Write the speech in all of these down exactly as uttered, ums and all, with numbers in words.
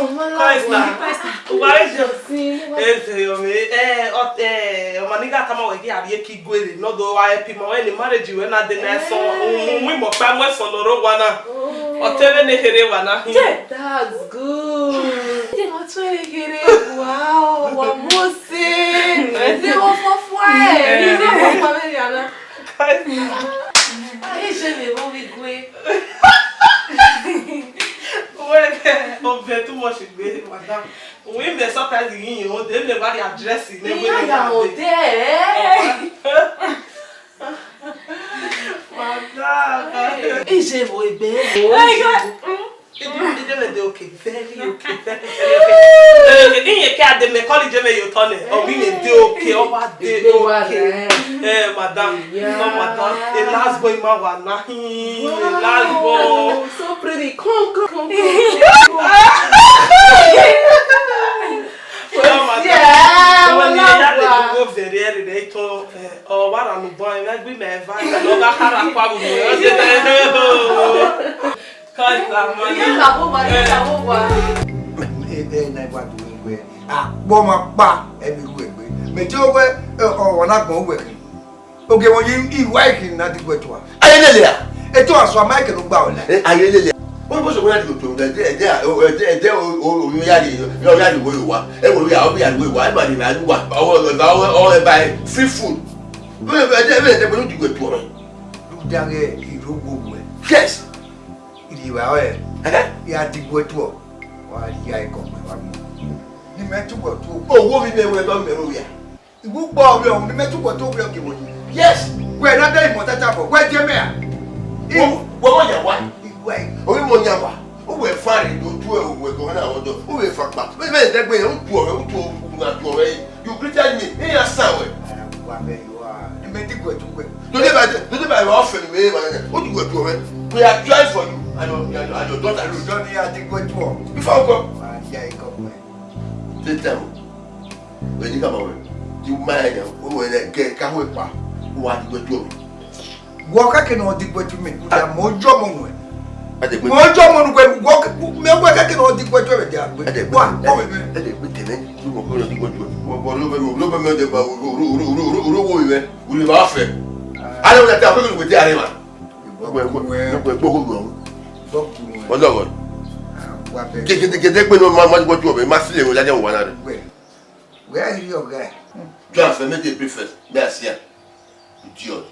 Christ na. Christ na. Uwa ejo. Eze yo me. Eh, ọ, eh, ọma ni gha tama wẹ ghi a rhie ke iguere, nọ do wa help ma wẹ ne marriage wẹ na de na ẹsọn. Umu imọ kpa mu ẹsọn nọ rre owa na. Ọ te vbe ne kherhe wa na hin. That's good. Ọ te vbe kherhe wa, wa mu ose. Eze wo fọfọ ẹ. Eze wo fọfọ ẹ na. Christ na. Eze vbe vbo vbe gue. Wẹ, ọbẹ too much gbe, madam. Uwẹ mẹ surprise ghi yin o, de mẹ wa rhie address ne wẹ. Iya ya o de. Madam. Ije vbo egbe. Ije, ije mẹ de okay, very okay, very, very okay. Eh, iye ke a de mẹ call ije mẹ ye otọ nẹ, ọ ghi mẹ de okay, ọ wa de okay. Eh, madam, no, madam, a last boy ma wa na hin, a last boy. Wow, so pretty. Come, come, come, come. Well, madam, yeah, when you hear the go very early, they told, eh, oh, what I'm going, I be my advice, I know that how I come with you. Christ, I'm Iye na bo wa, iye na bo wa. Eh, eh, na wa du egbe. Ah, bo ma pa, e mi ru egbe. Me ti o we, eh, ọ wa na gbọn uwẹ khin. Oge vbe ọ ye iwa khin na diguẹ tua. Aye lele a? Eto aso ama ke no gba ọna. Eh, aye lele a? Bo, bo so wẹ na diguẹ tua, ẹdẹ, ẹdẹ, ẹdẹ, ẹdẹ, o, o, o, ya ri, ya, ya ri wo wa. E wo ya, o ya ri wo wa. E ma ni na lu wa. Ọ, ọ, ọ, ọ, ọ, ba free food. Ẹdẹ, ẹdẹ, ẹdẹ, ẹdẹ, diguẹ tua. Lu da ghe iro wo wẹ. Yes. Iri wa ẹ. Ẹhẹ. Ya diguẹ tuọ. Wa ya ikọ pẹ wa mi. Ni mẹ tugbo tuo. Owo mi mẹ wẹ ba mẹ ro ya. Iwu kpọ ọvbiẹ ọhun ni mẹ tugbo tuo wẹ ọgẹ wọnyi. Yes. Wẹ na da imọ tata bọ, wẹ je mẹ a. Wo, wo mo ya wa. Iwe. Omi mo ya wa. O wẹ fa re do tuẹ o wẹ ko na ọdọ. O wẹ fa kpa. Mẹ mẹ dẹgbe, u tuọ wẹ, u tuọ, u na tuọ wẹ. You greeted me. Iran sa wẹ. Wa mẹ yo a. Ni mẹ diguẹ tuẹ. Today by, today by your offering, me, man, what you go to, man? We are trying for you and your, and your, and your daughter. Don't need to go to. Before we go. Ah, yeah, you go, man. Take time. When you come away, you mind, we will get, can't wait, pa. What you go to? Wọ ka ke na ọ diguẹ tu mẹ, mo jọ mọ nuẹ. Mo jọ mọ nuẹ, wọ ke, mẹ wẹ ka ke na ọ diguẹ tu ẹvẹ dia gbe. Wa, ọ mẹ mẹ. Ẹdẹ gbe tẹmẹ, lu mọ ko na ọ diguẹ tu. Wọ, wọ, lo mẹ, lo mẹ, mẹ de ba, ro, ro, wo mẹ. Wuli ma fẹ. Ale wẹ ta ko ni wete are ma. Wẹ, wẹ, wẹ, wẹ, gbogo lu ọhun. Ọlọghọ. Gẹgẹdẹgẹdẹ gbe ne ma, ma diguẹ tu ọmọ, ma si le wẹ ladian wa na re. Wẹ, wẹ a hiri ọgha. Ju afẹ, make a breakfast, me a see am. Idiot.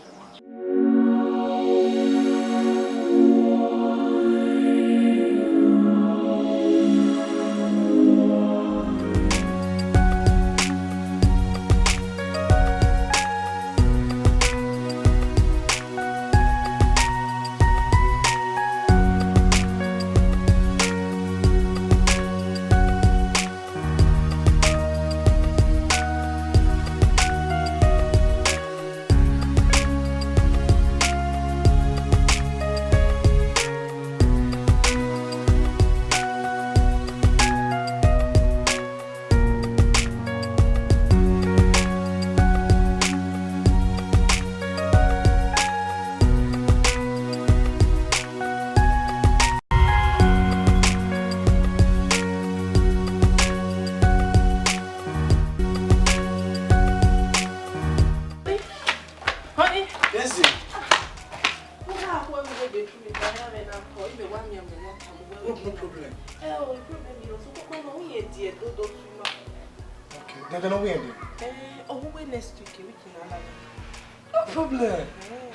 Honey. Yes, sir. What happened when we go bedroom? If I have an alcohol, if I want me, I'm not. What, no problem? Eh, oh, problem is, so come on, we here, dear, do, do, swim. Okay, then, then we end. Eh, oh, we next week, we can allow. No problem. Eh.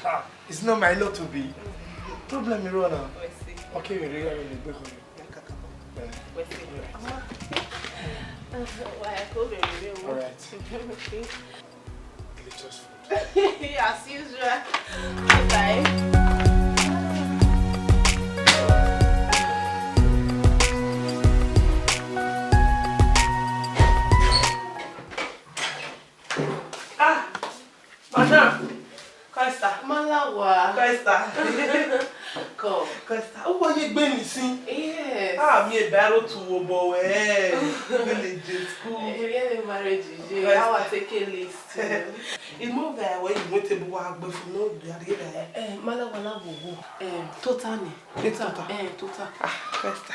Ha, it's not my lot to be. Problem, you run now. We see. Okay, we really have a big one. We see. Why, I told you, you know. All right. Delicious food. As usual. Bye. Ah, madam. Christa. Malawa. Christa. Come. Christa. Ó wáyé gbé mi sí. Yes. Ah, mi ò bá rò tù wò bọ̀ wẹ̀. Village school. Èmi ẹ̀ ní marriage yìí. Christa. How I take a list. Ìmọ̀ bẹ̀ wẹ̀ ìwé tèbú wa gbé fún náà, ìgbé àríyá. Eh, Malawa, Malawa, wo. Eh, Total ni. Ní Total. Eh, Total. Ah, Christa.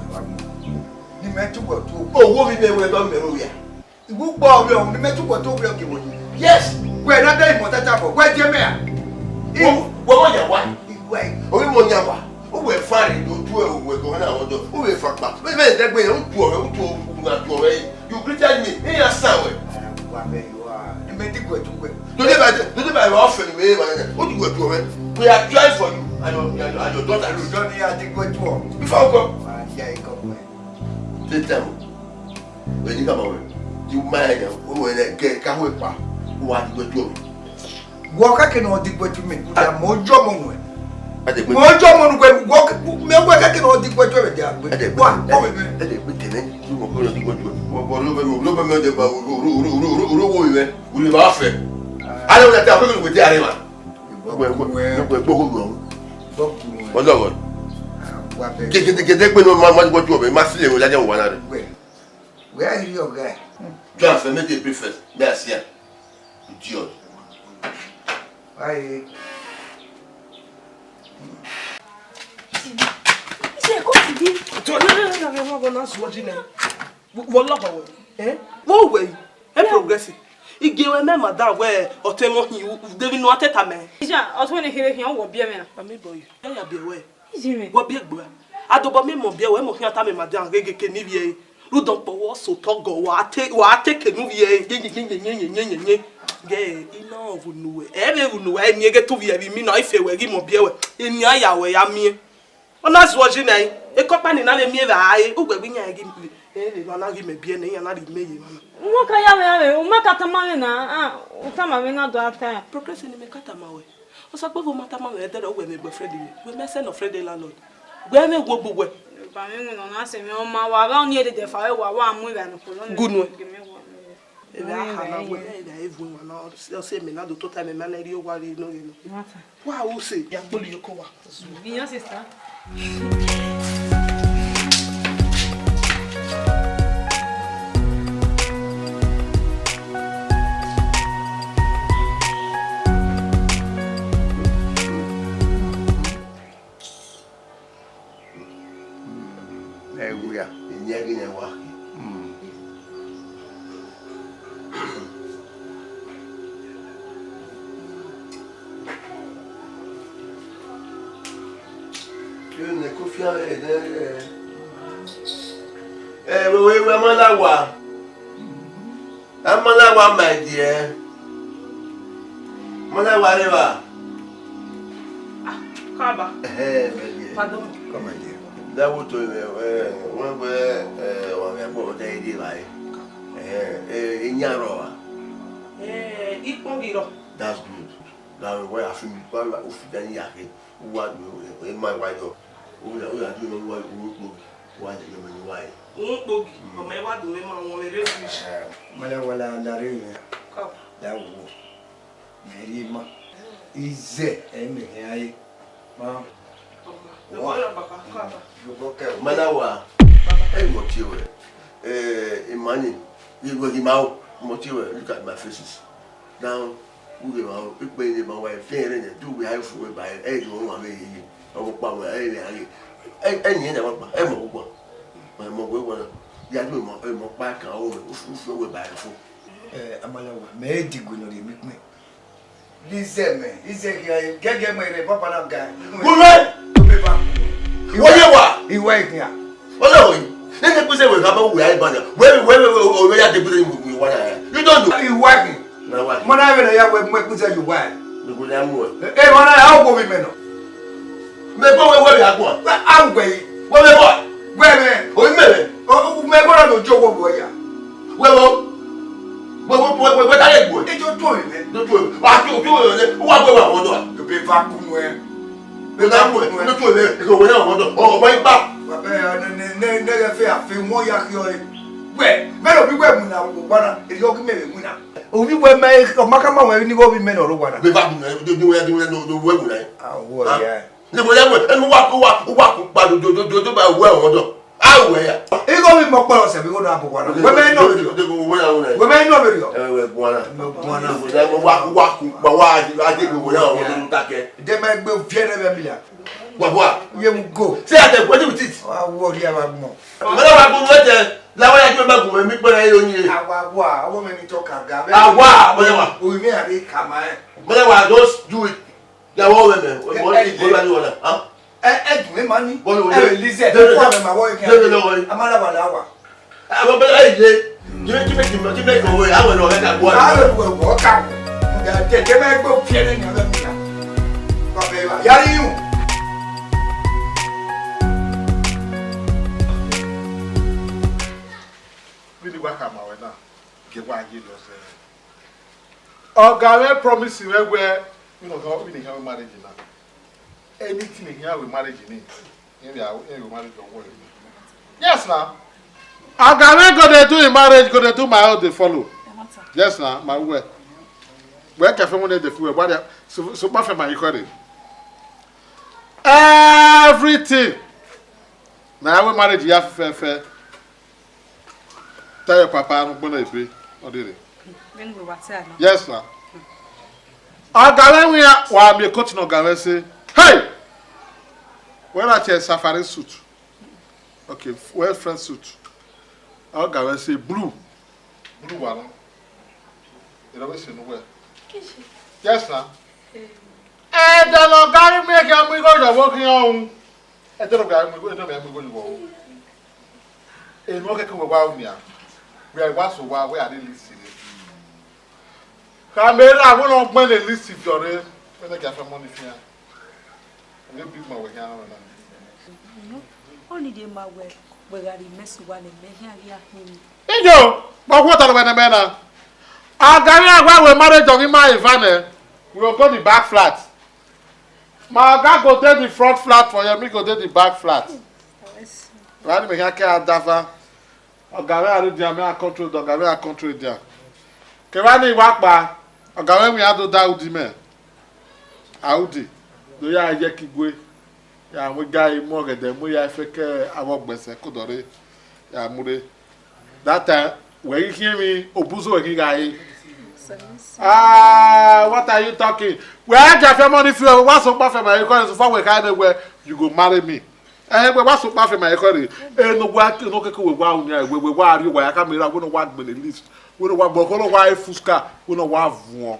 mẹ vbe agbọn. Ne imẹ tugbe ọtuẹ. Owo vbe imẹ wẹ ba mẹ ro wia. Iwu kpọ ovbi ọmwa, ne imẹ tugbe ọtuẹ ovbi ọghe wẹ. Yes. Wẹ na da imẹ ọtẹtabọ, wẹ die mẹ ra? Wẹ, wẹ mọ yan wa. Iwa. Ovbi mọ yan wa. Uwẹ fa re do tuẹ, uwẹ gọ na ọdọ. Uwẹ fa kpa. Vbe vbe dẹgbe, u tuọ rẹ, u tuọ, u na tuọ rẹ. You greeted me. Iran sa wẹ. Wa mẹ yo a. Ne imẹ tugbe ọtuẹ. Today by the, today by your offering, me, man. What you go do, man? We are trying for you and your, and your, and your daughters. Don't need to go to. Before we go. Ah, yeah, you come, man. Take time. When you come over, you mind, we will get, can't wait, pa. Who are you going to? Wọ khẹke ne ọ di guẹtu mẹ, mẹ ọ yọ ọmọ nuẹ. Ẹdẹgbe. Mẹ ọ yọ ọmọ nuẹ, wọ, mẹ wẹ khẹke ne ọ di guẹtu ẹvẹdẹ agbe. Ẹdẹgbe. Wa, ọ mẹ mẹ. Ẹdẹgbe tẹmẹ, du mọ ko di guẹtu. Wọ, wọ, lo bẹ mẹ, lo bẹ mẹ de ba, ro, ro, wo mẹ. Wo mẹ ba fẹ. Ale wẹ ta ko ko wẹ ti are ma. Wẹ, wẹ, wẹ, wẹ, gbogbo lu ọhun. Ọlọghọ. Gẹgẹdẹgẹdẹ gbe ne ma, ma di guẹtu ọmọ, ma si le wẹ ladian wa na rẹ. Wẹ, wẹ a rhie ọghe. Just make a breakfast, me I see am. Idiot. Aye. Iye, ko ti di. Tọ, na, na, na, na, na, na, suọ ji nẹ. Wọ lọghọ wẹ. Eh? Wọ wẹ. E progress. Igie wẹ mẹ madam wẹ ọtẹn mọ hin, David nọ a te tama ẹn. Iye, ọtẹn ne kherhe hin, ọ wọ biẹ mwẹ na. Ami boy. E ya biẹ wẹ. Iye mwẹ. Wọ biẹ gbe. Adobọ miẹn mọ biẹ wẹ, mọ khian tama madam gheghe ke ne ivbi ẹre. Rhunmwuda ọkpọ wọ sẹ otọ gọ, wa te, wa te ke ne uvbi ẹre. Ye, ye, ye. Ghe, I na vbe unu wẹ. Ẹ vbe unu wẹ, eni ghẹ te uvbi ẹre vbe imi na, ife wẹ ghi mọ biẹ wẹ. Eni a ya wẹ ya miẹn. Ọ na zuọ ji nẹ, ekọkpa ni na vbe miẹn vbe a re, uwẹ ghi yan ghi, e vbe na ghi mẹ biẹ nẹ, iran na rhie mẹ ye emwa na. Wọ ka ya mwẹ ave, u ma ka tama mwẹ na, ah, u tama mwẹ na do a ta. Progress ni mẹ ka tama wẹ. Osa kpẹvbo ma tama mwẹ ẹdẹrẹ, wẹ mẹ boyfriend mẹ, wẹ mẹ sẹ nọ friend landlord. Wẹ mẹ wo gbe wẹ. Ba mwẹ winna na sẹ mwẹ, ọ ma wa gha ọni ẹdẹdẹ fa wẹ wa, wa mu ivba nọ kpolo. Gunu. Emwi a kha na wẹ, emwi a vbe vuọn emwa na, ọ sẹ mẹ na do tota mẹ, mẹ na rhie owa rre nọ ghe nọ. Wa use. Ya kpolo yo ko wa. Iyan sister. Ẹ wia. Eniẹn ghi nẹ wa khin. Ẹ, vbe wẹ, wẹ ma la wa. Amalawa, my dear. Amalawa rre evba. Ah, Kaba. Ẹhẹn, my dear. Pardon. Come, my dear. Da wo to, eh, eh, wẹ, wẹ, eh, wa mẹ agbọn da iri evba, eh. Eh, eh, iyan rrọọ. Eh, ikpọn ghi rrọọ. That's good. Da wẹ, wẹ, a fi mi, wa, wa, u fi da ni ya khe. U wa do, eh, eh, ma wa yọ. U ya, u ya do, u wa, u wa kpo. Wa ye mẹ ni wa ye. Uhunmwu kpogi, mm, ọ ma wa do mwẹ ma wọn mwẹ rre fish. Eh, ma ya wa la, la rre mwẹ. Come. La wo. Mẹ rhie ma. Izẹ, ẹ mẹ hẹn a ye. Ma. Come on. Wa. Come on, Baba. Come on. Yo, go, come. Ma na wa. Baba. Ẹ mọ tie wẹ. Eh, imani. Iwe gi ma o. Mọ tie wẹ. Look at my faces. Now, u ghe ma, ikpe ne ma wa fian rre nẹ, te uwẹ a fu wẹ ba ẹ, ẹ i do wan vbe yi. Ọvbokpa wẹ, ẹ i vbe a ghe. Ẹ, ẹ ni ẹn na wa kpa, ẹ mọ kpokpọ. Ẹ mọ wẹ wẹ na. Ya do mọ, ẹ mọ kpa kan o, u fu, u fu wẹ ba ẹ fo. Eh, Amalawa, mẹ i digu nọ rhie emwi kpẹn. Lizẹ mẹ, Izẹ ghi a gẹgẹ mẹ rẹ, papa na ga. Gulẹ! Obe ba. Iwẹ ye wa? Iwẹ ikian. Ọlọghọ yi, nene ekpẹn sẹ wẹ gha ma wẹ a i ba na. Wẹ, wẹ, wẹ, wẹ, wẹ ya degbe mu wa na. You don't do. Iwẹ ikian. Na wa. Mọ na vbe na ya wẹ mu ekpẹn sẹ yo wa. Ni ko ya mu ẹ. E, mọ na ya wo bi mẹ nọ. Mẹ ko wẹ wẹ ya guan. Wẹ a wẹ yi. Wẹ mẹ bọ. Wẹ mẹ. O mẹ mẹ. O mẹ ko na no jo wo wẹ ya. Wẹ wo. Wẹ wo, wẹ, wẹ, wẹ ta ye gbe. E jo jo mẹ. Jo jo. Wa jo jo mẹ. Wa gbe wa wo do. Yo be va ku mu ẹ. Ẹ na mu ẹ, ne otu ẹmwẹ, ẹ wẹ na ọmọ dọ, ọ, ọ ma gba. Baba, ne, ne, ne, ne ghẹ fe afe, wọn ya khiọ re. Wẹ, mẹ rẹ ovbi wẹ winna vbe owa na, erriọ ghi mẹ vbe winna. Ovbi wẹ mẹ, ọ ma ka ma wẹ ne igho ovbi mẹ nọ rre owa na. Baba, do, do, do, do, do, do, wẹ winna. Awo ya. Ne wẹ ya wẹ, ẹnu wa, wa, wa ku kpa do, do, do, do, do, ba wẹ ọmọ dọ. A wẹ ya. Igho vbe imẹ ọkpọlọ sẹ vbe igho na bu owa na. Wẹ mẹ nọ vberriọ. Wẹ mẹ nọ vberriọ. Ẹ wẹ guan na. Mẹ guan na. Wẹ wa, wa ku kpa wa, a de igho wẹ ya ọmọ dọ ta kẹ. De ma egbe oviẹn ne vbe mila. Wa, wa. Ye mu go. Say that, what do you think? Wa wo ri ava gbọn. Mẹ na wa gun wẹ tẹ, la wa ya ju ma gun mi kpẹ na yo ni. Awa wa, ọmọ mẹ ni tọ ka ga. Awa, mẹ wa. O mi a re ka ma ẹ. Mẹ wa, just do it. Ya wa wẹ mẹ. Wẹ wa ni wala. Ah. Ẹ, ẹ dùn ẹ ma ni. Bọ́ọ̀lù wọlé. Ẹ lè zẹ. Dẹ́rẹ́ kó àmì màwọ́ yìí kí dẹ́rẹ́ lọ́wọ́ yìí. A máa lábàá làwà. Ẹ bọ́ bẹ́ẹ̀ ẹ yé. Jimmy, Jimmy, Jimmy, Jimmy, kò wẹ̀, àwọn ènìyàn rẹ̀ kà gbọ́. A lè wẹ̀ wọ́ kà. Ǹjẹ́ jẹ́ jẹ́ mẹ́ gbọ́ fiẹ́ ní ìyàwó mi nà. Bàbá ẹ̀ wà. Yàrá yìí. Bí ni wá kà máa wẹ̀ náà, kí wá yé lọ sẹ́yìn. Ọga mwẹ promise mwẹ wẹẹ, vbene ọ khian, vbene ọ khian marriage na, anything ne ọ khian wẹ marriage ni, irẹn vbe, irẹn vbe marriage ọwọre. Yes na. Ọga mwẹ go dey do in marriage, go dey do my own dey follow. Yes na, ma wẹ. Wẹ kẹfẹ mu ne dey fi wẹ, wa dia, so, so pa fẹ ma ikọ re. Everything. Na ya wẹ marriage ya fẹfẹfẹ. Tell your papa, no gbọnọ ebe, ọ dede. Vbene uwẹ wa te a na. Yes, sir. Ọga mwẹ wian, wa miẹn coat ne ọga mwẹ sẹ. Hey! Wẹ na tie safari suit. Okay, well friend suit. Ọga mwẹ sẹ blue. Blue wa nọ. Erha vbe sẹ ne uwẹ. Yes, sir. Ẹdẹ ne ọga mwẹ khian mu igho ye ọvbokhan ọnrẹn. Ẹdẹ ne ọga mwẹ mu igho, ẹdẹ ne ọ mu igho ye ọvbokhan ọnrẹn. Enu ọ kẹkẹ wẹ wa ru nian, wẹ wa sẹ owa, wẹ a rhie list rre. Khama erha, wẹ ne ọ gbẹn ne list viọ rre, wẹ ne ọ gia fẹ money fian. Wẹ big man wẹ khian na. Ọnii rhie ma wẹ, wẹ gha rhie imẹ sẹ owa ne imẹ khian ghi a khin emwi. Iyo, ma ọghuẹ ọta ne ọ wẹ ne mẹ na. Ọga mwẹ a wa wẹ marriage ọ ghi ma eva nẹ, we will go the back flat. My oga go dey the front flat for here, me go dey the back flat. Wa ni mẹ khian ke a dafa. Ọga mwẹ a rre dia, mẹ a control, ọga mwẹ a control dia. Kevbe ni wa kpa, ọga mwẹ wian do da udi mẹ. Audi, do ya ye kigue. Ya mu ga mu ọghẹdẹ mu ya fẹ ke avbe ọgbẹsẹ ko dọ rre. Ya mu rre. That time, wẹ ghi khian emwi, obuzo wẹ ghi gha re. Ah, what are you talking? Wẹ a dia fẹ money fi, wa sẹ ọkpa fẹ ma ye kọre, so far wẹ kha nẹ wẹ, you go marry me. Eh, wẹ wa sẹ ọkpa fẹ ma ye kọre. Eh, no, wẹ, no, keke wẹ wa unia, wẹ, wẹ wa rhie, wẹ ya ka mẹ ra, wẹ no wa gbele list. Wẹ no wa bọ, kọ no wa e fuska, wẹ no wa vuọn,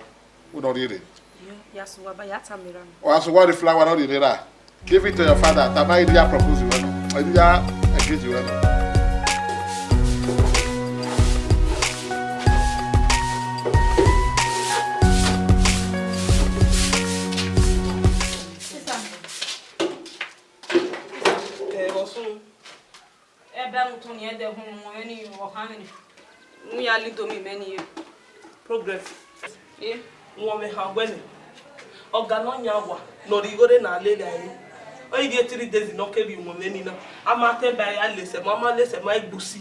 wẹ no rhie rre. Yo, ya sẹ owa ba, ya tama erha nọ. Wa sẹ owa rhie flower, no rhie rre ra. Give it to your father. Tama, I dia propose wẹ nọ. I dia engage wẹ nọ. Eh, Ọsun. Ẹbẹ mu tọn ni ẹdẹ hun mu ẹni ọhan ni. Mu ya lido mi mẹ ni ye. Progress. Eh? Wọnmwẹ han wẹ nẹ, ọga ne ọ yan wa ne ọ rhie igho rre ne a lele ẹre. Ọ i rhie three days ne ọ keghi wọnmwẹ ni na. A ma te ba ya lese ẹmọ, a ma lese ẹmọ egbusi.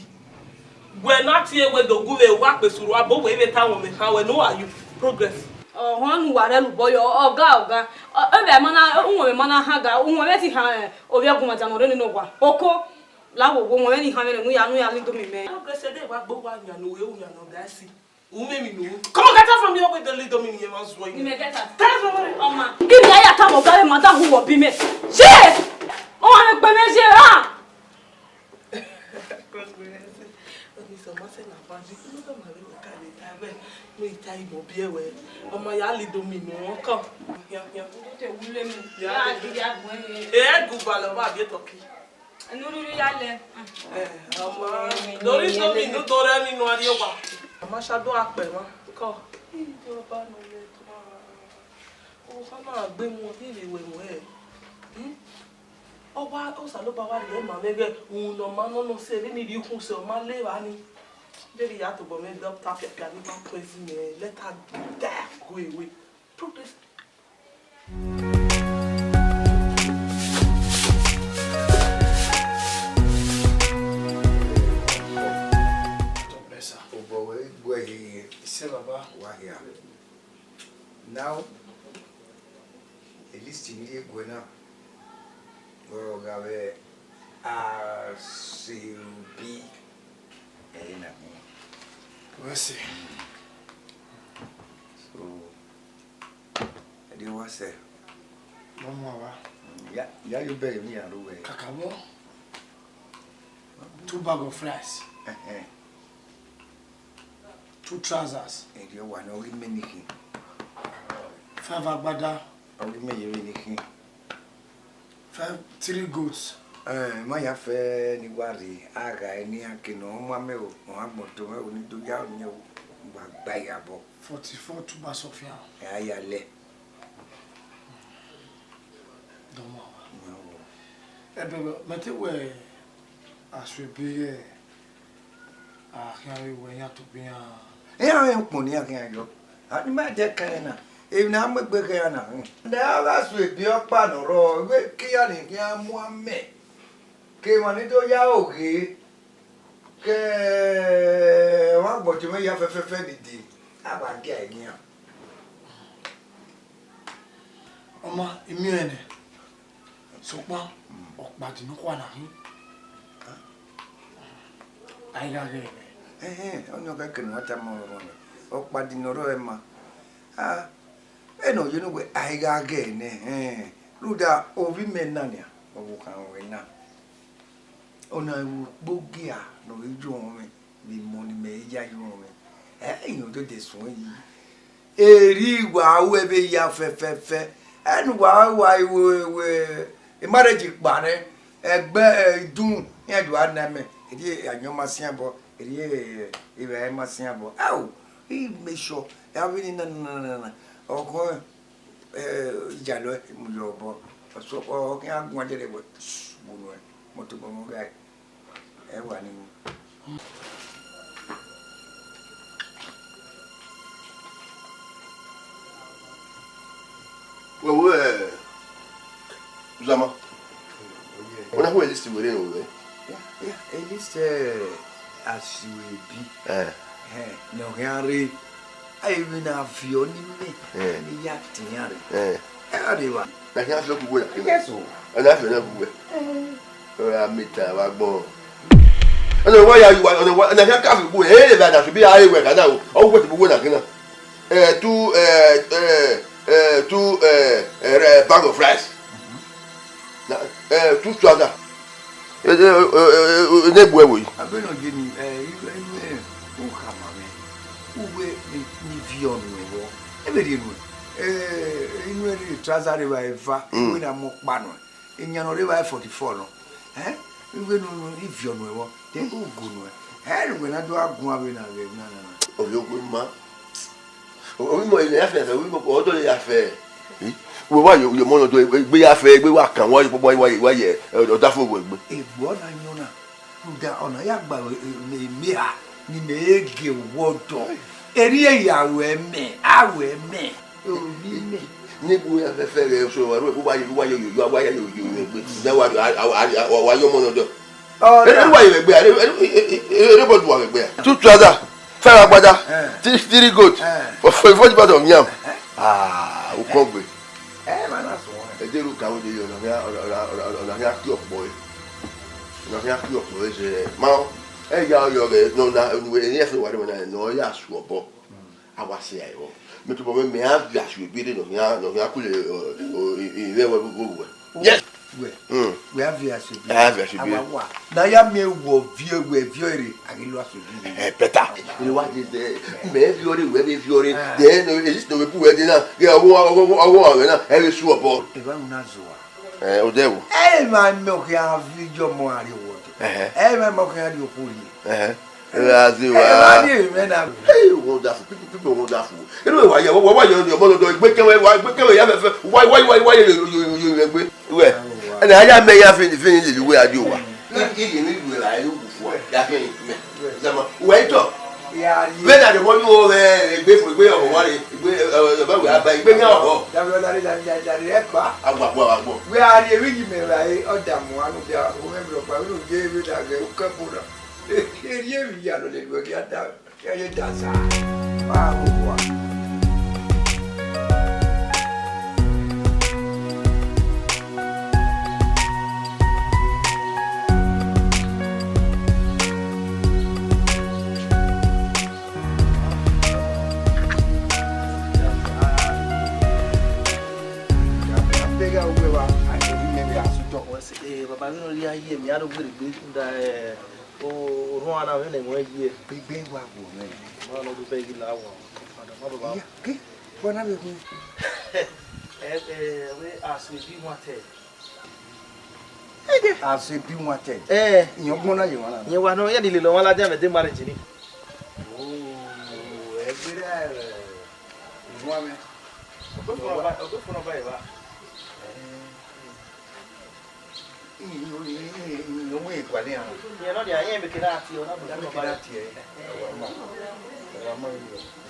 Wẹ na tie wẹ do gu vbe wa kpe suru abo wẹ vbe ta wọnmwẹ han wẹ ne uwa yo. Progress. Ọhọn ne uwa rhẹ lubọ yọ, ọga, ọga. Ọ, ebe ma na, uwọnmwẹ ma na han ga, uwọnmwẹ ti han, eh, ovbi ẹguae ne ọ rre nene owa. Oko, la wo, wo, uwọnmwẹ ni han mwẹ nẹ, ne u ya, ne u ya lido mi mẹ. Progress de wa gbe owa yan ne u he, u yan ne ọ ga si. U mwẹ emwi ne u. Come on, get out from here with the lido mi ni emwa zuọ yi. Ni mẹ get out. Get out from here. Ọma. Givẹ ya ya tama ọga mwẹ ma da hu wọ bi mẹ. Ye! Ọmwa mwẹ gbe mwẹ ye, ah! Ọni sẹ, ọ ma sẹ ne a fan ji, u na ma vbe wẹ ka vbe ta wẹ, ne u i ta ibọ biẹ wẹ, ọ ma ya lido mi ne ọ kàn. Hian, hian. Te wule mi. Ya, ya, ya, gbẹn ye. E gu balẹ, ọ ma biẹ tọki. Enu rhirhi ya lẹ. Eh, ọ ma, do rhie lido mi, nu do rẹ emwi ne u a rhie owa. Ọ ma sha do akpẹ mwa, kọ. Iyọba nọ mẹ tuma. Owa na gbe mu, ọ rhie vbe wẹ wẹ. Hmm? Ọ wa, Osanobua wa rhie ma mwẹ ighẹ uhunmwu ne ọ ma nọ nọ sẹ vbene I rhie ukhun sẹ, ọ ma le evba ni. Vbene I ya tobọ mwẹ dọkta fiafia ni ma poison mẹ, let her die, go away. Progress. Obọ wẹ gu ẹre ye. Isẹ baba. Wa hia. Now, a list ni rhie guẹ na, ọ gha vbe aseobi ẹre na khin. Wẹ sẹ. So, ẹdẹ wa sẹ. Vbọ mu ava. Ya, ya yo bẹghe emwi ya ru wẹ. Kakabọ. Two bag of rice. Ẹhẹn. Two trousers. Erriọ wa ne ọ ghi mẹ ni khin. Five agbada. Ọ ghi mẹ ye vbe ni khin. Five, three goats. Eh, ma ya fẹ ne I wa rre, a gha ẹre ne iran ke ne ọ mu amẹ o, ọ agbọn to mwẹ o, ne I do ya ru iyẹn o, wa gba iyabọ. Forty-four tubas of yam. Ẹ a ya lẹ. Dọmọ. Ẹ bẹbẹ, mẹ te wẹ a suẹ ebe ighẹ a khian vbe wẹ iran tobọ iran. Iran rẹn ukpọn ne iran khian yọ. A ni ma dẹ kẹrẹ na, emwi ne a mu egbe khẹ iran na. Ne a gha su ebi ọkpa ne ọ rrọọ, vbe ke iran ni khian mu amẹ, ke emwa ni do ya oghe, ke ọmwa gbọtọ mwẹ ya fẹfẹfẹ ni dee, a wa gie ẹre nian. Ọ ma, I miẹn nẹ, sokpan ọkpadi nọkhua na hin, a i gha ghẹ nẹ. Ẹhẹn, ọnii ọ kẹkẹ ne ọ tama ọmwa nẹ, ọkpadi ne ọ rrọọ ma. A, ẹnọ ye ne wẹ a i gha ghẹ nẹ, ẹhẹn, rhunmwuda ovbi mẹ na nian, ọvbokhan ruẹ na. Ọna vbe ukpo gia ne ọ vbe yo mwẹ, vbe emọ ne imẹ ya yo mwẹ. Ẹ, iran odede suẹn yi. Erriọ wa ru ẹvbe ya fẹfẹfẹ. Ẹne uwa wa we, we, marriage kpa nẹ, ẹgbẹ, ẹ, idunmwu, iran do a na mẹ. Erriọ ayọn ma sian obọ, erriọ, ẹ, evbare ma sian obọ. Ao, I make sure, avbe ni na, na, na, na, na. Ọkhọ, ẹ, iyalọ mu ye obọ. Ọ khian guan dẹdẹ wẹ, bu nuẹn, mọtobọ mwẹ ghae. Ẹ wa ni mu. Wẹ wo, ẹ, Uzama. Wẹ na hu list wẹ rre ne wẹ? Ya, ya, list, ẹ, Asoebi. Ẹ. Ẹ, ne ọ khian rre. A i vbe na viọ ni mẹ, ẹ, ne I ya tian rre. Ẹ. Ẹ gha rre evba. Na khian viọ ku wẹ na. Yes, o. Ẹ na viọ na ku wẹ. Ẹ. Ọ ra meta vbe agbọn. Ọna wa ya, ọna wa, ọna khian ka viọ ku wẹ. Ẹ, evba na fi bi a re wẹ ka na o. Ọ wẹ ti bu wẹ na kina. Ẹ, two, ẹ, ẹ, ẹ, two, ẹ, ẹ, bag of rice. Na, ẹ, two trouser. Ẹ, ẹ, ẹ, ẹ, ẹ, ne gbuẹ vbo yi? Abẹ nọ ye ni, ẹ, inu, inu, ẹ, u khama mwẹ. Uwẹ ni, ni viọ nuẹn vbọ. Ẹ vbe rhie nuẹn. Ẹ, inu ẹre trouser rre evba eva, mm, uwẹ na mu ọkpa nuẹn. Eyan nọ rre evba forty-four nọ. Ẹ, uwẹ nu, nu, ni viọ nuẹn vbọ. Then u go nuẹn. Ẹ, ne uwẹ na do gha guan vbe na, vbe na, na, na. Ovbi ogue ma. Ovbi mọ, ẹ ya fẹ, ovbi mọ, ọ dọlẹ ya fẹ. Wẹ wa yo, yo mọ nọ do, egbe ya fẹ, egbe wa kan, wa yo, wa, wa, wa ye, ẹ, ọdafẹn wẹ egbe. Egbe ọna yan ọna, rhunmwuda ọna ya gba, ẹ, ẹ, mẹ, mẹ ha, ne imẹ i gie owẹ ọdọ. Erriọ ya ruẹ mẹ, a ruẹ mẹ, ovbi mẹ. Ne egbe ya fẹfẹ ghẹ, so, wa ru, wa yo, wa yo, yo, yo, wa ya yo, yo, yo, egbe. Then wa, a, a, a, a, wa yo mọ nọ do. Ọ, ere, na, wa ye vbe egbe, ere, ere, ere, ere bọ du wa vbe egbe a? Two trouser, five agbada, eh, three, three goat, eh, for, for forty pounds of yam. Eh. Ah, ukọ gbe. Eh, man, that's one. Ẹ dẹ ru ka wo de yo, ọna khian, ọna, ọna, ọna, ọna khian ki ọkpọ e. Ọna khian ki ọkpọ e, sẹ, ma, ẹ ya yọ ghẹ, nọ na, eni ẹfe wa de na, nọ ya su obọ. A wa sẹ ẹre vbọ. Mẹ tobọ mwẹ, mẹ a viọ Asoebi rre ne ọ khian, ne ọ khian kule, ọ, ọ, i, i, i, wẹ, wẹ, wẹ, wẹ. Yes. Wẹ. Mm. Wẹ a viọ Asoebi. A viọ Asoebi. A wa wa. Na ya miẹn wẹ ọ viọ, wẹ viọ rre, a ghi lo Asoebi rre. Eh, better. Ẹ wa de zẹ, mẹ viọ rre, wẹ vbe viọ rre. Ah. Then, eh, this no be wẹ de na. Ghe ọgho, ọgho, ọgho, ọgho, na, ẹ vbe su obọ. Eva unu na zọ wa. Eh, odẹ wo? Ẹ ma mẹ ọ khian viọ ọmọ a rrie owa ọdọ. Ẹhẹ. Ẹ ma mẹ ọ khian rrie okhuo rrie. Ẹhẹ. Ẹ gha zẹ wa. Ẹ ma rrie mwẹ na. Hey, wonderful. People, people wonderful. Inu wa ya, wa, wa ya ọmọ nọ dọ, egbe kẹmwẹ, wa, egbe kẹmwẹ ya fẹfẹ. Wa, wa, wa, wa, yo, yo, yo, yo, egbe. Wẹ. Ẹna a ya mẹ ya fini, fini lele uwẹ a rrie owa. Ẹ, ẹ, ẹ, ẹ, ẹ, ẹ, ya fini, mẹ. Zama, uwẹ itọ. Vbene a rhie ọmọ yo vbe egbe fo, egbe ọmọ wa re, egbe, ẹ, ẹ, ẹ, ba wẹ a ba, egbe yan ọhọ. Agua, agua, agua. Wẹ a rhie vbe iyi mẹ ra e, ọ da mu anu dia, o mẹ mrẹ ọkpa, vbene u ye vbe da ghẹ, u kẹ bo ra. Erriọ emwi ya nọ lele uwẹ ghi a da, ghi a ye da sa. Ma gho wa. Eh, baba, vbene ọ rhie a ye emwi, a do gbergbe da, eh, o, orhuan na, vbene ẹmwẹ ye. Egbe wa wo mwẹ. Ma nọ do bẹghe la wa. Ada, ma baba. Iya, ke, wa na vbe gun. Eh, eh, wẹ Asoebi wan tẹ. Asoebi wan tẹ. Eh. Iyẹn ọgbọn na ye wan na. Iyẹn wa nọ, iran ni lele ọmwa ladian vbe de marriage ni. Oh, ẹ gbe rẹ, ẹ, wan mwẹ. Ọgbe fọnọ ba, ọgbe fọnọ ba eva. Iyẹn nọ ni a, iran mẹ ke na tie, ọ na bu fọnọ ba tie. Ẹ wa ma. Ẹ wa ma.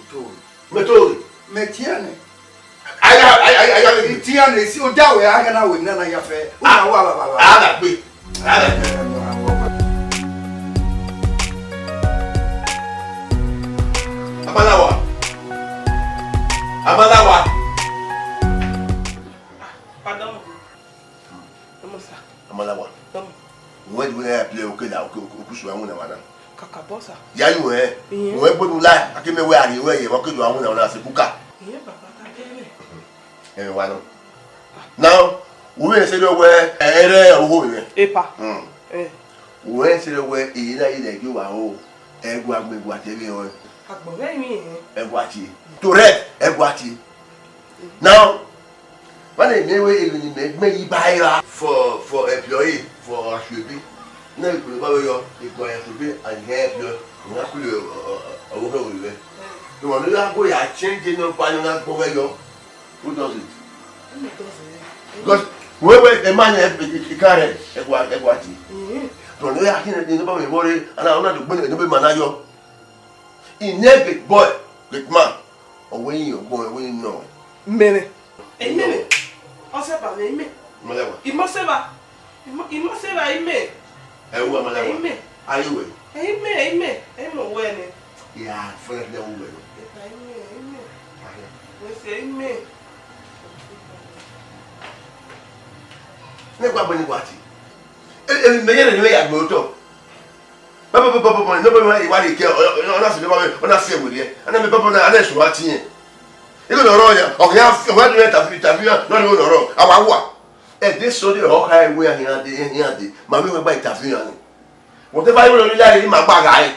Oto. Mẹ to. Mẹ tian nẹ. Aya, aya, aya, aya, I tian nẹ, si oda wẹ a gha na wẹ nana ya fẹ. U na wa ba, ba, ba. A na gbe. A na gbe. Amalawa. Amalawa. Pardon. Ọmọ sir. Amalawa. Ọmọ. Wẹ di wẹ ya play oke da, oke, oke, oke, usu awuna wana. Kakabọ sir. Ya yu ẹ. Iye. Wẹ gbonu la, ake mẹ wẹ ari wẹ ye, wẹ ke do awuna wana se buka. Iye baba ta kẹ mẹ. Ẹ wa nọ. Now, wẹ se do wẹ, ẹ, ẹ rẹ owo mẹ. Epa. Hmm. Eh. Wẹ se do wẹ, e na ye lẹ gbe wa o. Ẹ gua gbe gua te vbe o. Agbọn vẹ mi. Ẹ gua tie. Correct, ẹ gua tie. Now, vbene mẹ wẹ emwi ne imẹ gbẹn yi ba ra for, for ẹpio ẹre, for Asuebi. Ne ikpolo ba vbe yọ, ikpọ Asuebi, and he ẹpio, ne a kule ọ, ọ, ọ, ọvbokhan vbe. The one who go ya change the number, you na gbọ vbe yọ. Who does it? Who does it? Because we, we, the man, eh, eh, eh, he can't read. Ẹ gua, ẹ gua tie. Mm. The one who ya change the number, we worry, and I don't know the money, the number man, I yọ. He never, boy, great man. Ọ wẹ yin ọgbọn, ọ wẹ yin nọ. Mẹmẹ. Ẹyin mẹmẹ. Ọsẹ ba mẹ, ẹyin mẹ. Mọlẹwa. Imọ sẹ ba. Imọ, imọ sẹ ba, ẹyin mẹ. Ẹ wu Mọlẹwa. Ẹyin mẹ. Ayi wẹ. Ẹyin mẹ, ẹyin mẹ. Ẹyin mẹ wẹ nẹ. Ya fẹrẹ lẹ wu wẹ nẹ. Ẹyin mẹ, ẹyin mẹ. Ayi. Wẹ sẹ ẹyin mẹ. Ne gua gbẹ ni gua ti. E, e, mẹ yẹrẹ ni mẹ ya gbe otọ. Baba, baba, baba, no, baba, I want to get, ọ na fi, baba, ọ na fi ẹwẹ rẹ. Ana mi baba na, ana sọ wa tiẹn. Igho ne ọ rrọọ ya, ọ ghi a fi, ọ ghi a dun tafi, tafi ya, nọ ni igho ne ọ rrọọ, a wa wa. Ẹ de sọ de, ọ kha ẹwẹ ya hian de, hian de, ma vbe wẹ gba tafi ya ni. Whatever igho ne ọ rrọọ ya, ma gba gha ẹe.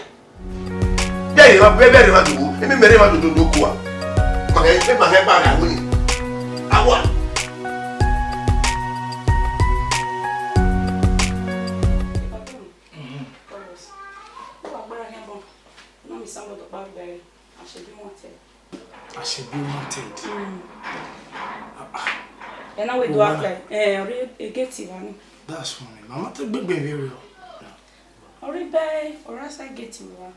Bia ye ma, bia, bia ye ma dogo, emi mẹ rẹ ma dogo dogo kua. Ma hẹ, ma hẹ gba gha ẹe ni. A wa. Carlos, u wa gbẹrẹ khian bọ, u na miẹn isan vbe odọ ọkpa vbe ẹre, Asoebi wanted. Asoebi wanted? Mm. Ah, ah. Ẹ na wẹ do apply, ẹ, ọ rre egate evba ni. That's funny. Mama te gbegbe vberriọ. Ọ rre bẹ, ọ rre side gate evba.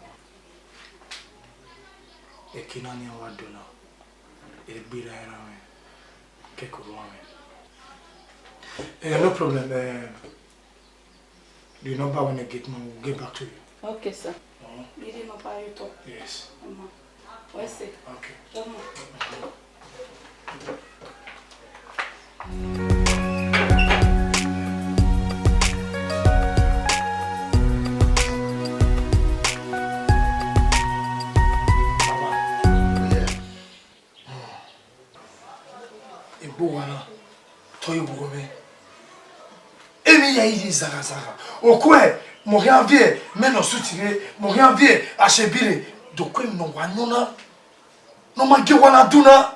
Eke na ni a wa do na. Egbe ra ẹran mwẹ. Kẹkẹ orhu mwẹ. Eh, no problem. Eh, The number when I get man, we'll get back to you. Okay, sir. Uh-huh. Give the number you talk. Yes. Come on. Where's it? Okay. Come on. Egbe owa na, te ọ ye vbughọ mwẹ. Emwi hia i ye zaghazagha. Okuẹ, mẹ ọ khian viẹ mẹ ne ọ suit rre, mẹ ọ khian viẹ asoebi rre, do ku emwi ne ọ wa yan na, ne ọ ma gie owa na dun na.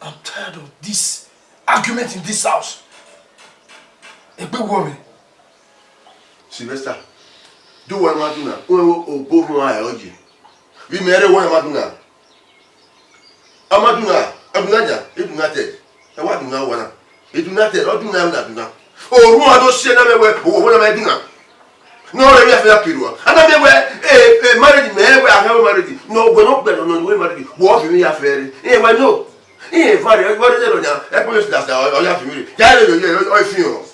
I'm tired of this argument in this house. Egbe wọ mwẹ. Sylvester, do wẹ ma dun na, wẹ obo rhunmwuda ẹre ọ ye. Vbe imẹ rre wẹ ma dun na. Ọ ma dun na, ọ dun na dia, e dun na tẹ, ẹ wa dun na owa na. E dun na tẹ, ọ dun na, ẹ na dun na. Orhunmwuda do si ẹna mẹ wẹ, owọ na ma dun na. Ne ọ rre vbe afia kiri uwa. A na miẹn wẹ, e, e marriage mẹ wẹ, a gha marriage. Ne ọ wẹ ne ọ gbẹdọ nọ ne uwẹ marriage. Wẹ ọ fi emwi hia fẹẹrẹ. Irẹn wẹ no. Irẹn eva rẹ, wẹ rre zẹrẹ ọna, ẹkpẹn vbe sida sida, ọ ya fi emwi rre. Ya rre, ọ, ọ, ọ fi họn.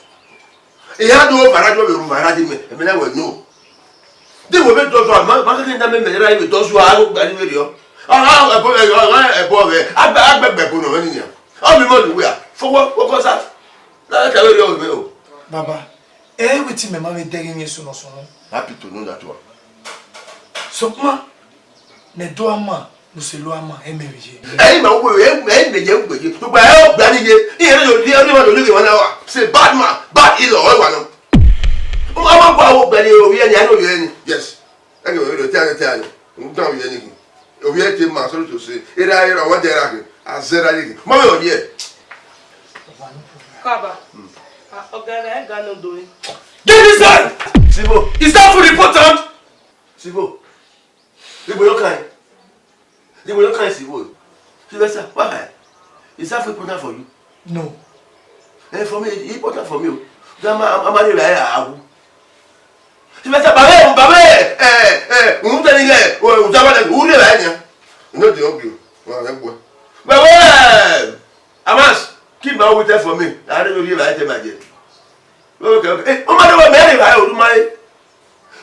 Iran do vbe aradiọ vbe ru vbe aradiọ mẹ, ẹmẹ na wẹ no. De wẹ vbe dọzọ, ma, ma keke na mẹ, mẹ ra vbe dọzọ, a ro gba ni vbe rriọ. Ọ gha ẹbọ, ọ gha ẹbọ vbe, a gba, a gba ẹbọ nọ mwẹ nian. Ọ miẹn mọ ni wẹ a, fọwọ́, fọwọ́ sa. Na ka vbe rriọ mẹ o. Baba, ẹ i wẹ te imẹ ma vbe dẹghe emwi eso ne ọ sunu. Happy to know that one. Sokpan, ne ẹdẹ ama, ne uselu ama, ẹ i mẹ vbe ye. Ẹ i ma wẹ, ẹ i mẹ ye ugbẹn ye. Sokpan ẹ i gba ni ye. Iran yo, iran yo, iran yo, iran yo, say bad man, bad in-law, ọ wa nọ. Ọ ma gua wo gbẹn ni, ovbi ẹre ni, a i no ye ẹre ni. Yes. Ẹgẹ wẹ rẹ te a te a ni. N dan ovbi ẹre ni. Ovbi ẹre te ma, sorry to say. Era, era, wa de ra ke. A zẹ ra ye ke. Ma vbe ọ ye. Kaba. Ah, ọga ẹmwẹ ga ne do re. Get inside! Sibo. Is that food important? Sibo. Igbo yọ kan. Igbo yọ kan Sibo. Sylvester, why? Is that food important for you? No. Eh, for me, e important for me o. Grandma, I'm, I'm married, I have. Sylvester, babe, babe, eh, eh, unu tẹ ni ghẹ, o, u ta ba lẹ, u rhie vbe ẹ nian. You know the hungry. Wa rẹ gbẹ. Babe, Amas, keep my water for me. I don't know if I tell my dear. Okay, okay. Eh, ọmọ de wa mẹ rhie vbe ẹ, o du ma re.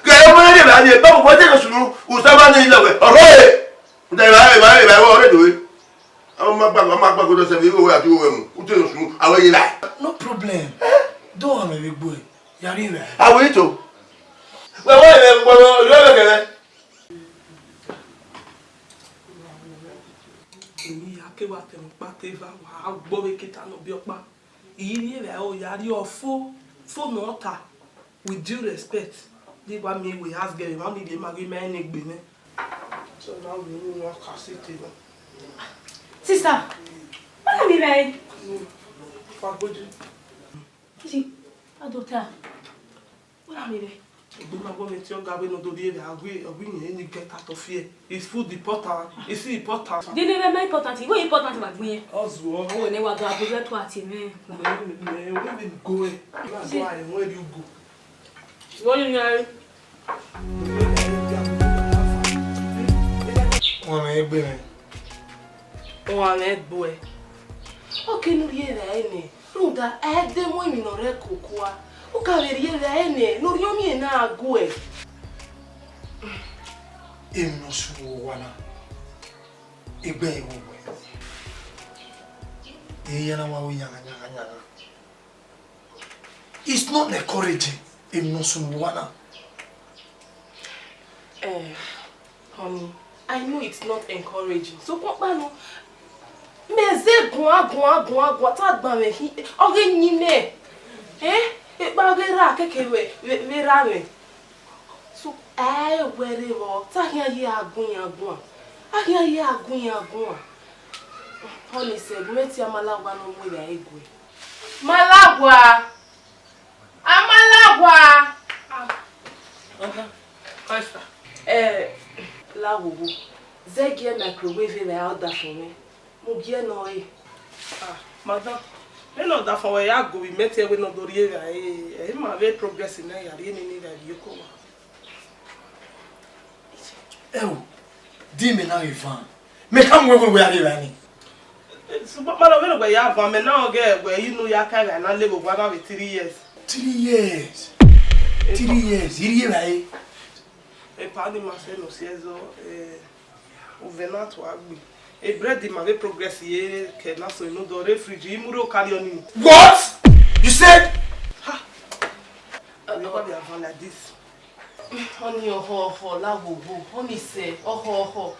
Kẹ ọmọ rhie vbe ẹ, ba bu bọ te no sunu, u ta ba ni lẹ wẹ. Ọrọ e. U ta ba, ba, ba, ọrẹ do e. Ọ ma gba, ọ ma gba godo sẹ vbe igho wẹ ati igho wẹ mu. U te no sunu, a wẹ ye la. No problem. Do họn mwẹ vbe egbe uẹ. Ya rhie vbe ẹ. A wẹ ito. Wẹ wẹ vbe, wẹ, wẹ, wẹ, wẹ, wẹ. Emwi hia ke wa tẹ ọkpa te eva, wa gbọ vbe keta ne ọ biẹ ọkpa. I rhie vbe aro ya rrie ọfo, fo ne ọ ta. With due respect, de wa miẹn wẹ house girl, emwa ni rhie ma ghi ma rẹn ne egbe nẹ. So na wẹ unu wa ka sẹ te na. Sister, wẹ na miẹn vbe ẹre? Fa gbodu. Kisi, a do ta. Wẹ na miẹn vbe? Egbe ma gbọ mwẹ te ọga wẹ ne ọ do rhie vbe a wẹ, ọ wẹ iyẹn ni get out of here. It's food important. It's important. Dene vbe ma important, iwe important ma gbin. Ozuọ. O ne wa do abo vbe to ati mẹ. Mẹ, mẹ, mẹ, wẹ vbe go e. Na do a ẹwọn ri ugo. Wọ́n yóò yan ẹ. Wọ́n rẹ̀ gbé rẹ̀. Wọ́n rẹ̀ gbó ẹ. Ọ ke ne u rhie vbe ẹre nẹ, rhunmwuda ẹ de mu emwi ne ọ rre koko a. U ka vbe rhie vbe ẹre nẹ, ne u rhie ọmiẹn na gu ẹ. Emwi ne ọ sunu owa na, egbe ẹre wo wẹ. Eya na wa ru yanga yanga yanga. It's not encouraging. Emwi ne ọ sunu owa na. Eh, honey, I know it's not encouraging. Sokpan ọkpa nọ, mẹ zẹ guan, guan, guan, guan, te a gba mwẹ khin, ọ ghi yin mẹ. Eh, ekpa ghe ra keke vbe, vbe, vbe ra mwẹ. So, ẹ i wẹ rre vbọ, te a khian ye a gun iran guan. A khian ye a gun iran guan. Honey, sẹ, gu mwẹ tie Amalagua ne ọ mu evbare gue. Malagua! Amalagua! Ah, ọna, Esther. Eh, la wowo. Zẹ gie microwave vbe a ọdafẹn mwẹ. Mu gie nọ re. Ah, madam, vbene ọdafẹn wẹ ya gu vbe imẹ tie wẹ ne ọ do rhie vbe a, eh, eh, ima vbe progress na ya rhie nene vbe a vbe oko wa. Ẹo, di mẹ na ghi van, mẹ ka mu ẹvbo wẹ a rhie vbe a ni. Sokpan kpalo vbene wẹ ya van, mẹ na rẹn ọghe wẹ inu ya ka vbe a na lele owa na vbe three years. Three years. Three years. Irhi evbare. Epa ni ma sẹ ne ọ si ẹzọ, eh, ovẹn na tua gbe. E bread ma vbe progress ye kẹ na so inu dọ re fridge, i mu rre okariọ ni. What? You said? Ha! Ọni wa be avan like this. Ọni ọhọ ọhọ la wowo, ọni sẹ ọhọ ọhọ.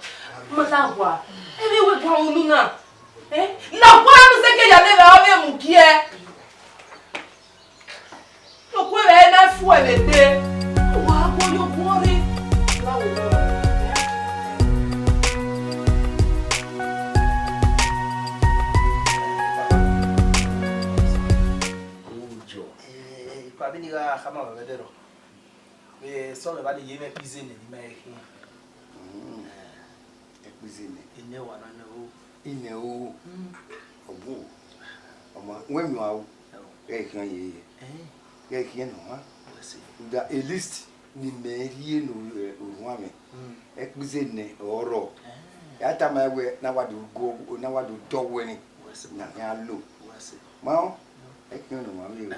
Ma la wa. Ẹ vbe wẹ gua unu na. Eh? La wa nu sẹ ke ya lele avbe mu giẹ. Okue vbe na fu ẹvbe egbe. Wa gbe yo guọrre. Ipa vbene I gha khama mwẹ vbe ẹdẹrọ, vbe sọmẹ vbe a ni ye mwẹ pizza ne I ma he khian. Ẹkpize nẹ. Enẹ wa na nẹ o. Inẹ o. Ọbu. Ọma, wẹ miẹn aro. Ghẹ khian yeye. Ghẹ khian nọ ha. Rhunmwuda, at least ne imẹ rhie ne orhuan mwẹ, ẹkpize nẹ ọrọ. A tama wẹ ne a wa do guọ, ne a wa do dọ wẹ ni, ne a khian lo. Ma ọ, ẹ khian nọ ọmwa vbe.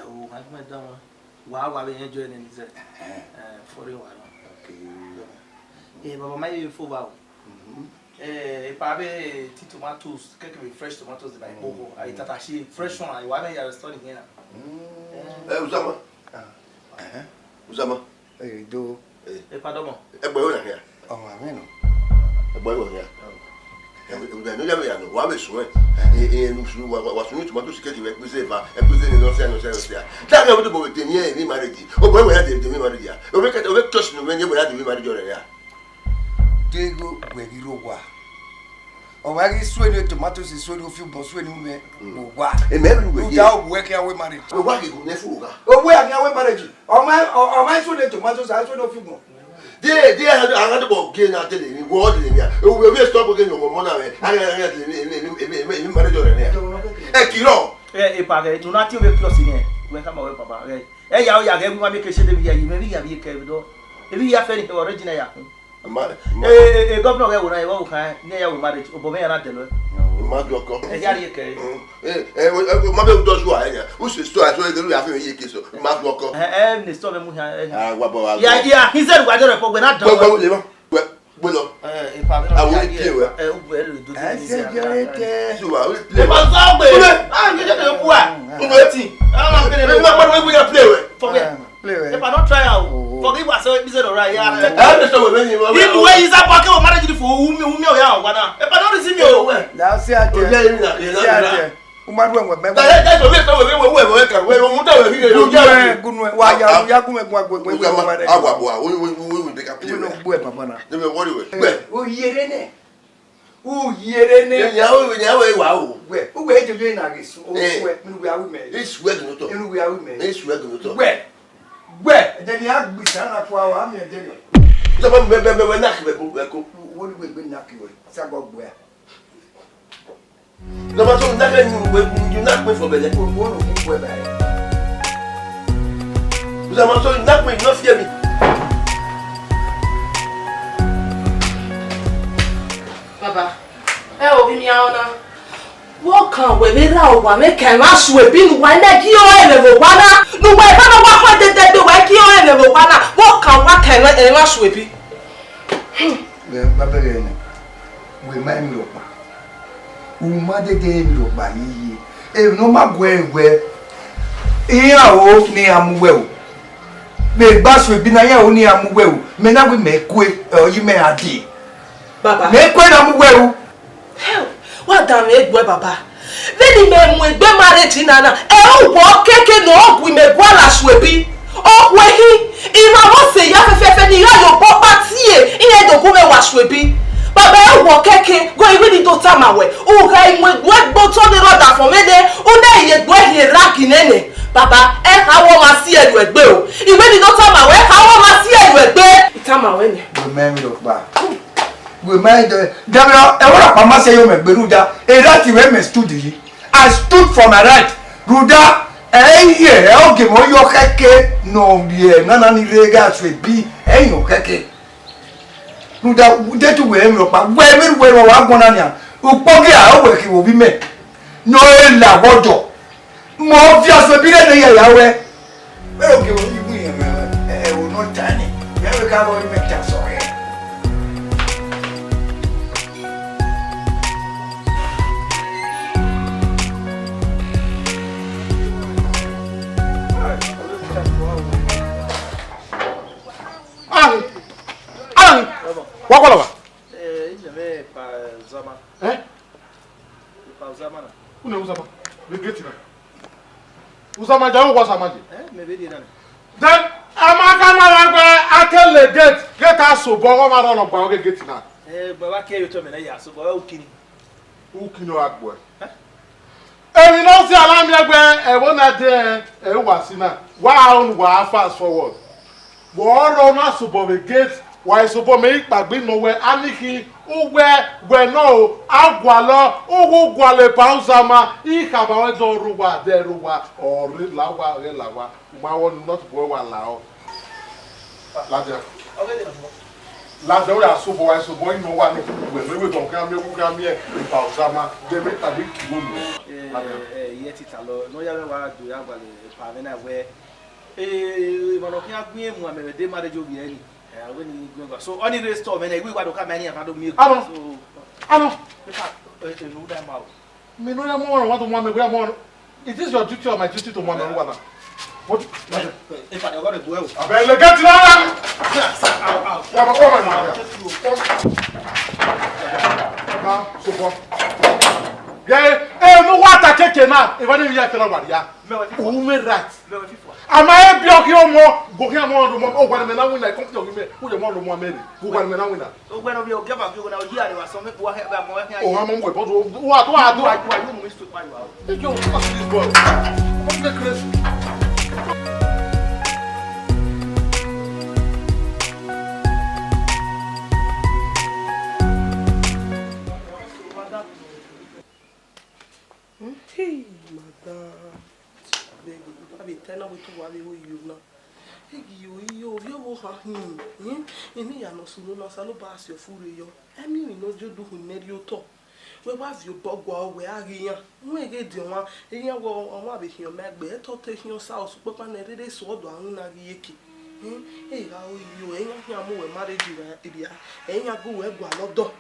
Wa wa vbe enjoy nene zẹ. Foreign wa nọ. Okay. Eh, baba, ma ye fo ba o. Eh, epa vbe ti tomatoes, keke vbe fresh tomatoes ba ikpogho. Ai tata shi fresh one, ai wa vbe ya restaurant here na. Eh, Uzama. Uzama. Eh, do. Epa dọmọ. Ẹgbẹ wẹ na hia. Ọmwa mwẹ nọ. Ẹgbẹ wẹ hia. Ẹgbẹ ne ya vbe ya nọ, wa vbe suẹn. Eh, eh, nu su, wa, wa, wa suẹn tomatoes keke vbe ẹkpize eva, ẹkpize ne nọ sia, nọ sia, nọ sia. Ta ghe vbe do bo vbe de ni emwi marriage. Obọ wẹ ya de, de emwi marriage ya. Ovbe kẹta, ovbe church ne ovbe ni wẹ ya de emwi marriage ọrẹ ya. Degho wẹ ghi rre owa. Ọ wa ghi suẹn ne tomatoes, suẹn ne ofiubọn, suẹn ne umẹ, owa. Emẹ vbe uwẹ ye. Uda owa wẹ khian wẹ marriage. Owa ghi gu ne fu gha. Owa khian wẹ marriage. Ọ ma, ọ, ọ ma suẹn ne tomatoes, a suẹn ne ofiubọn. De, de, a, a, a, de bọ ge na tele mi, wọ tele mi a. Owa, owa stop ge ne ọmọ na wẹ. A, a, a, tele mi, mi, mi, mi marriage ọrẹ nẹ. Ẹ kìlọ. Ẹ, epa ghẹ, do na ti ovbe plus nẹ. Wẹ khama wẹ baba ghẹ. Ẹ ya, ọ ya ghẹ, wa mi ke se de bi ya, yi mẹ bi ya bi ke do. Ebi ya fẹ ni original ya. Ma, ma. Eh, eh, eh, governor ghẹ wo na, ẹ wa wo khan, ne ya wo marriage, obọ mwẹ ya na dẹlọ. Ma do ọkọ. Ẹ ya rhie kẹ. Mm. Eh, eh, eh, ma bẹ u dọ sua ẹ nia. U si store so e de lu ya fi ye ke so. Ma do ọkọ. Eh, eh, ni store mu ha, eh. Ah, wa bọ wa. Ya, ya, he said wa dẹrẹ pọ wẹ na dọ. Gbẹ, gbẹ, gbẹ, gbẹ, gbẹ lọ. Eh, epa mi. Awo ya play wẹ. Eh, u gbẹ lu do. Ẹ ṣe jẹrẹ tẹ. So wa, we play. Epa sọ gbe. Ah, mi je de bua. U gbẹ ti. Ah, ma bẹ. Ma pa we ya play wẹ. Forget. Play well. If I don't try out, forgive us, so it's all right. Yeah. Eh, Mister Webeni, well, If you well, wear his pocket or marriage for whom, whom you are, wanna. If I don't receive you, well. That's it. Oh, yeah, yeah, yeah, yeah, yeah. Umaru enwe bẹgbe. That, that, that's what Mister Webeni, well, well, well, well, well, well, well, well, well, Gunu, well, gunu, wa ya, ya gunu, gunu, gunu, gunu, gunu, Awa, boy, we, we, we, we, we make a play. Gunu, well, gunu, baba na. Don't worry, well. Well. O yere ne. U yere nẹ. Ẹ, ya we, ya we wa o. Wẹ, uwẹ ejojo na ghe su, o Eh. wẹ, mẹn uwẹ awu mẹ. Isu ẹdun notọ. Mẹn uwẹ awu mẹ. Isu ẹdun notọ. Wẹ, wẹ, ẹdẹ ni a gbi sa na tua wa mi ẹdẹ nọ. Sọ ma mẹ mẹ mẹ wẹ na ki wẹ ko wẹ ko. Wo ni wẹ gbe na ki wẹ, sa gọ gbẹ. Lọ ma so na ke nu wẹ nu na pe fo bẹlẹ. Wo wo no ku wẹ ba. Lọ ma so na pe no fie mi. Baba, ẹ o bi mi ahọn na. Wọ kan wẹ vbe ra owa mwẹ kan emwa suebi ne uwa nẹ gie ọnrẹn vbe owa na, ne uwa eva na wa khuẹ dẹdẹgbe wa gie ọnrẹn vbe owa na, wọ kan wa kan emwa suebi. Vbe babẹghe nẹ, wẹ ma emwi rhọkpa. U ma dede emwi rhọkpa ye ye. Emwi ne ọ ma guẹ wẹ, iran o ne iran mu wẹ o. Vbe egbe suebi na iran o ne iran mu wẹ o. Mẹ na wẹ mẹ kue, ẹ, ọ yi mẹ gha die. Baba. Mẹ kue na mu wẹ o. Hell, wa danmwẹ egbe baba. Vbene imẹ mu egbe marriage na na, ẹ, uwẹ keke ne ọ gu imẹ gualọ suebi. Ọ khuẹ hin, I ma vbe sẹ ya fẹfẹfẹ ne I gha ye obọ ọkpa tie, iran do gu mwẹ wa suebi. Baba, ẹ, uwẹ keke, gọ I wẹ ne I do tama wẹ, u gha mu egbe gbe otọ ne rhọdafọn mwẹ nẹ, u na ye egbe hin erha ginẹ nẹ. Baba, ẹ kha wẹ ọ ma si ẹre egbe o. I wẹ ne I do tama wẹ, ẹ kha wẹ ọ ma si ẹre egbe. I tama wẹ nẹ. Wẹ mẹ emwi rhọkpa. Wẹ ma dẹ, dẹmwẹ, ẹ wẹ rhọkpa ma sẹ ye mẹ gbe rhunmwuda, erha ti wẹ mẹ stood yi. I stood for my right. Rhunmwuda, ẹ i ye, ẹ ogie mwẹ ọ yọ khẹke, ne ọ rhie nana ni rre gha suebi, ẹ i yọ khẹke. Rhunmwuda, de tu wẹ emwi rhọkpa, wẹ emwi ne uwẹ rhọ wa gbọn na nian, ukpogirri a, ọ wẹ kevbe ovbi mẹ, ne ọ re la vbe ọdọ. Mẹ ọ viọ suebi rre ne ya ya wẹ. Vbene okevbe iwu yẹn mwẹ ẹvbo ne ọ ta ni, mẹ vbe ka vbe mẹ ta sẹ ọre. Ahi, ahi, wa kọlọ wa. Eh, ijẹ mẹ pa Uzama. Eh? Pa Uzama na. Une Uzama, vbe gate na. Uzama ja, wa Uzama je. Eh, mẹ vbe rhie na. Then, a ma ka na wa gbe a ke le gate, gate a sobọ, wa ma rọ nọ gba ghe gate na. Eh, gba wa ke yo to mẹ na ya sobọ, ẹ ukini. Ukini a gbe. Eh? Emwi ne ọ zia na miẹn gbe ẹvbo na de ẹ, ẹ wa si na. Wa unu wa fast forward. Vbe ọ rọ na sobọ vbe gate, wa i sobọ mẹ ikpagbe nọ wẹ, a ni khin uwẹ wẹ nọ o, a gualọ, uwu gualọ epa Uzama, ikhama wẹ dọ rre uwa, dẹ rre uwa, ọ rre la uwa, ghẹ la uwa, u ma wẹ ọni not boy wa la ọ. Ladian. Ladian, u ya sobọ, wa i sobọ, inọ wa ni, wẹ nọ, iwe dọ khian miẹn, u khian miẹn epa Uzama, dẹ mẹ ikpagbe ki wo nọ. Ladian. Eh, eh, iye tita lọ, ne ọ ya mwẹ wa do ya gualọ epa mwẹ na wẹ, Eh, emwa ne ọ khian gbe irẹn mu amẹ vbe de marriage ovbi ẹre ni, eh, a wẹ ne I gbe gua. So, ọni rre store mwẹ nẹ, I wẹ I wa do khama ẹre ne iran do miẹn egbe. Anọ. So, Anọ. Epa, eh, eh, no, that ma o. Mẹ ne ọ ya mu ọmwa, wa do mu amẹ, wa mu ọmwa. Is this your duty or my duty to mu amẹ, wa na? What? Eh, eh, epa, they gonna go well. Abeg, let get now. Yes, sir. Ow, ow. Come on, come on, man. I'll take you. Come. Now, so far. Yeah, eh, no water keke na. If I didn't hear, I cannot worry, yeah. Mẹ wẹ fi fua. Human rights. Mẹ wẹ fi fua. A ma he biẹ ọghe ọmọ, ghe ọghe ọmọ rhọmọ, ọ gualọ mẹ na winna, company ọghe mẹ, u ye ọmọ rhọmọ mẹ rre, u gualọ mẹ na winna. Ogbẹn ne ọ rhie ogieva gie oghona, ọ yi aro asọn, mẹ kpo wa hẹ, wa mọ wa khian. Ohan mọ mu ẹbọ do, wa do, wa do. Wa, wa, you must stop, wa, wa. Take your fuck this boy. Fuck the crazy. Hey, madam. Beg you, I be tell now we to worry with you now. Hey, you, you, you, you, ha, hmm, hmm. Ini ya no sunu na, Osanobua si ofure yo. Emi mi no jo du hu neri otọ. Wẹ wa viọ obọ gua wẹ a ghi yan. Wẹ ghe diọn wa, iran wẹ ọmwa vbe khian mẹ gbe, ẹtọ te khian sa osu kpakpa nẹ rere so ọdọ a winna ghi ye ke. Hmm, e gha ro iyo, iran khian mu wẹ marriage ra ria, iran gu wẹ gualọ dọ.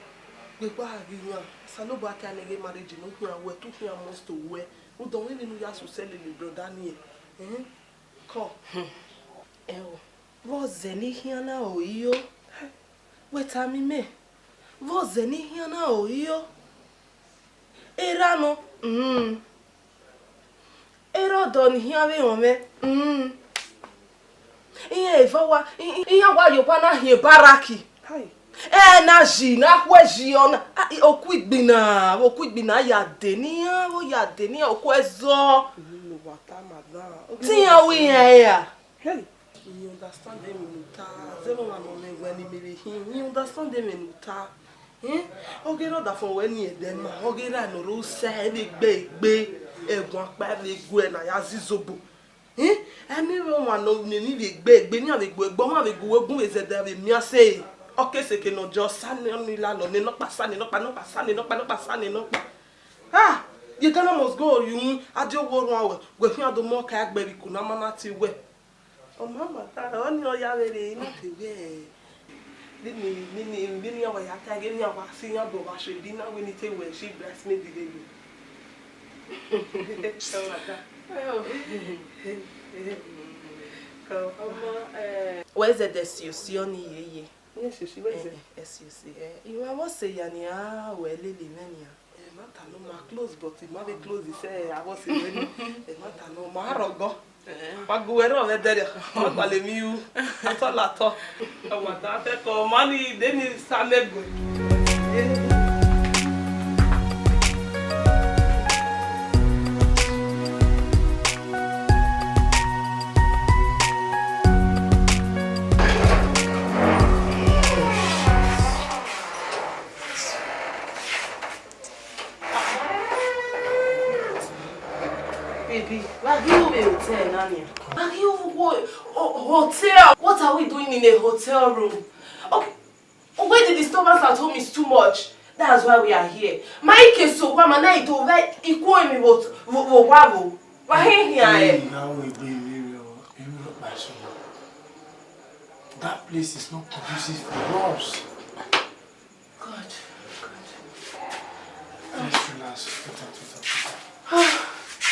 Wẹ wa ghi yan, Osanobua ta nẹ ghe marriage ne u khian wẹ, te u khian must wẹ. Udọnmwẹ vbene u ya sosẹ lele brother ni, eh? Kọ. Ẹo, vbọzẹ ne I khian na ro iyo? Wẹ tama imẹ, vbọzẹ ne I khian na ro iyo? Erha nọ, mm. Erha ọdọ ne I khian vbe rọnmwẹ, mm. Iran eva wa, i-, i-, iran wa ye owa na hin ebaraki. Hai. Ẹ na yi, na khuẹ yi ọ na. A, i, oku igbina, oku igbina ya de ne iran, vbe ọ ya de ne iran, oku ẹzọ. Unu ne uwa ta, madam. Te iran ru iran ẹre ra? Hey. I understand emwi ne u ta, zẹ vbe ọmwa ne ọ mwẹ wẹ ne I miẹn vbe khin, I understand emwi ne u ta. Eh? Ọ ghe rre ọdafẹn wẹ ni ẹdẹ ma, ọ ghe ra ne ọ rre usẹ, ẹ vbe gbe egbe, ẹguankpa vbe guẹ ne a ya zẹ izobo. Eh? Ẹmwẹ ọmwa ne ọ miẹn emwi vbe gbe egbe, ne iran vbe gu egbe, ọmwa vbe gu uwu egun vbe zẹdẹ vbe miẹn ẹse, ọ ke seke ne ọ jẹ ọsa ne ọ ni la nọ, ne nọkpa sa, ne nọkpa, nọkpa sa, ne nọkpa, nọkpa sa, ne nọkpa. Ah! Ye Ghana must go, you, a die owo orhuan wẹ, wẹ khian do mu ọka gbe vbe iko ne a ma na tie wẹ. Ọ ma ma ta, ọni ọ ya vbe rre, I na te wẹ, nene, nene, nene iran wa ya ta, ghe iran wa si iran bọ vbe asọ, edi na wẹ ne I te wẹ, she bridesmaid ghe yo. Ọ ma ta. Ọmọ, eh. Wẹ zẹdẹ si osi ọni yeye. Yes, yes, wẹ zẹ. Eh, eh, yes, yes, eh. Iran vbe ọse ya ni a wẹ lele mwẹ nian. Ẹ ma ta nọ ma close, but I ma vbe close sẹ avbe ọse wẹ ni. Ẹ ma ta nọ ma rọgọ. Wa gu wẹ rrọọ vbe ẹdẹrriọ, ma gualọ emwi ru. Atọ la atọ. Ọ wa ta fẹko, ma ni de ni sa mẹ gue. Baby, wa ghi ru vbe hotel na nian? Wa ghi ru vbe ho-, ho-, hotel? What are we doing in a hotel room? Okay, when the disturbance at home is too much, that's why we are here. Ma i ke so wa ma na i do vbe ikhuo emwi vbe ot-, vbe, vbe owa vbo. Wa he hian ẹ. Hey, I will be very, uh, So, that place is not conducive for us. God, God. Let's relax. Wait out, wait out, wait out.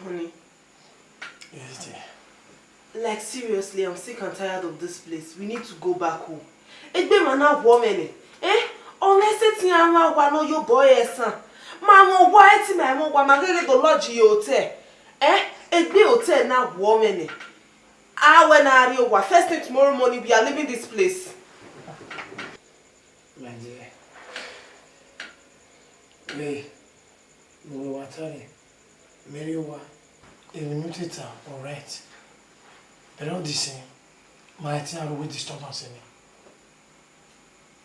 Honey. Yes, dear. Like, seriously, I'm sick and tired of this place. We need to go back home. Egbe emwa na wọ mwẹ nẹ. Eh? Ọ mwẹ sẹtin a mwẹ owa ne ọ ye obọ ẹre ẹsan. Ma mwẹ owa ẹtin, ma mwẹ owa, ma gheghe do lodge ye hotel. Eh? Egbe hotel na wọ mwẹ nẹ. A wẹ na rrie owa. First thing tomorrow morning, we are leaving this place. My dear, vbe ne uwẹ wa ta nẹ, mẹ rrie owa, emwi ne u te ta, all right. But all the same, ma ẹtin aro wẹ disturbance nẹ.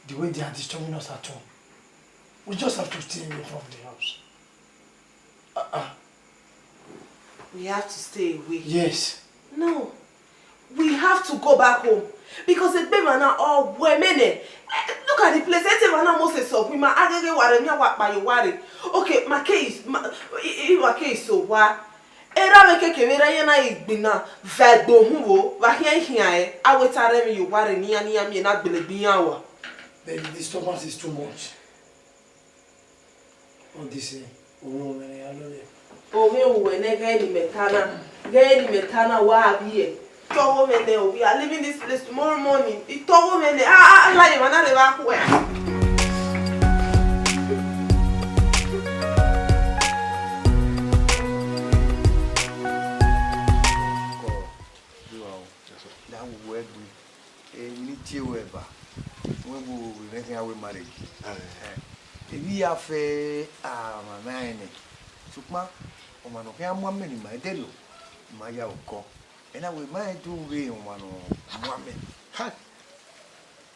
The way they are disturbing us at home, we just have to stay away from the house. Uh-uh. We have to stay away. Yes. No. We have to go back home. Because egbe emwa na ọ wọ mwẹ nẹ. Eh, look at the place. Ẹtin emwa na almost sẹ ọghe ima, a gheghe wa rre, emwi a wa kpa ye owa rre. Okay, ma ke, ma, I, I, ma ke sẹ owa. Erha mwẹ keke vbe erha iran na ghi gbinna, va egbe uhunmwu, vba khian i khian ẹre, a wẹ te a rre emwi ye owa rre ne iran, ne iran miẹn ne a gbele egbe iran rua. But the disturbance is too much. All this, eh, ohun mwẹ ne a lọlẹ. Ovbi uwẹ nẹ, ghẹ ne imẹ ta na, ghẹ ne imẹ ta na, wa vbiẹ. Tọghọ mwẹ nẹ, we are leaving this place tomorrow morning. I tọghọ mwẹ nẹ, a, a, a la ye emwa na rre vbe akhuẹ. Da wo egbe. Emwi ne I tie ruẹ ba, wẹ wo, wẹ mwẹ khian wẹ marriage. Eh. Eh, emwi ya fẹ, a, ma mwẹ rẹn nẹ. Sokpan, ọmwa ne ọ khian mu amẹ ne ima dẹrriọ, ima ya okọ. Ena wẹ ma rẹn do vbe ọmwa ne ọ mu amẹ. Hai.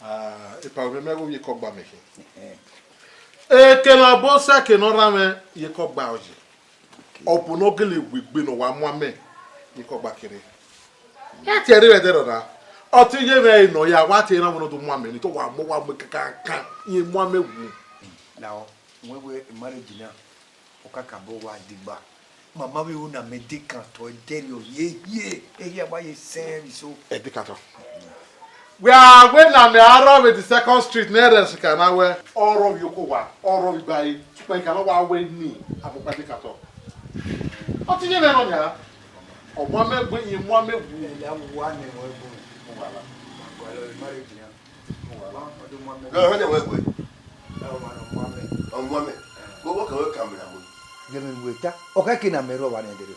Ah, epa, ovbi mwẹ ghi ovbi ekọ gba mẹ khin. Eh. Eke ne ọ bọ sẹ eke ne ọ rhan mwẹ ye ekọ gba ọye. Ọ bu ne ọ gele wu egbe ne ọ wa mu amẹ, ne ekọ gba kere. Ya tie ẹre vbe ẹdẹrriọ na. Ọ te ye mwẹ ẹre nọ ya, wa tie na wẹ ne ọ do mu amẹ, ne ọ wa mu, wa mu kankan, irẹn mu amẹ wu. Na ọ, wẹ wẹ marriage na, ọ kakabọ wa digba. Mama vbe ru na mẹ dekantọ ẹdẹrriọ ye, ye, ehia wa ye sẹn vbe so. Ẹ dekantọ. Wẹ a wẹ na mẹ a rrọọ vbe the second street ne restaurant na wẹ, ọ rrọọ vbe oko wa, ọ rrọọ vbe igba re, sokpan I ka na wa wẹ ni, a mu ọkpa dekantọ. Ọ te ye mwẹ nọ nia, ọ mu amẹ gbe, irẹn mu amẹ wu. Ẹ ya wa nẹ wẹ gbe. Mu wala. Wala marriage na. Mu wala. Ọ do mu amẹ. Gẹ ọ hẹn wẹ gbe. Ẹ, ọ ma nọ mu amẹ. Ọ mu amẹ. Gbe wọ kẹ wẹ ka mẹ na mu. Gẹ mẹ wẹ ta. Ọ kẹ ke na mẹ rrọọ wa nẹ dede.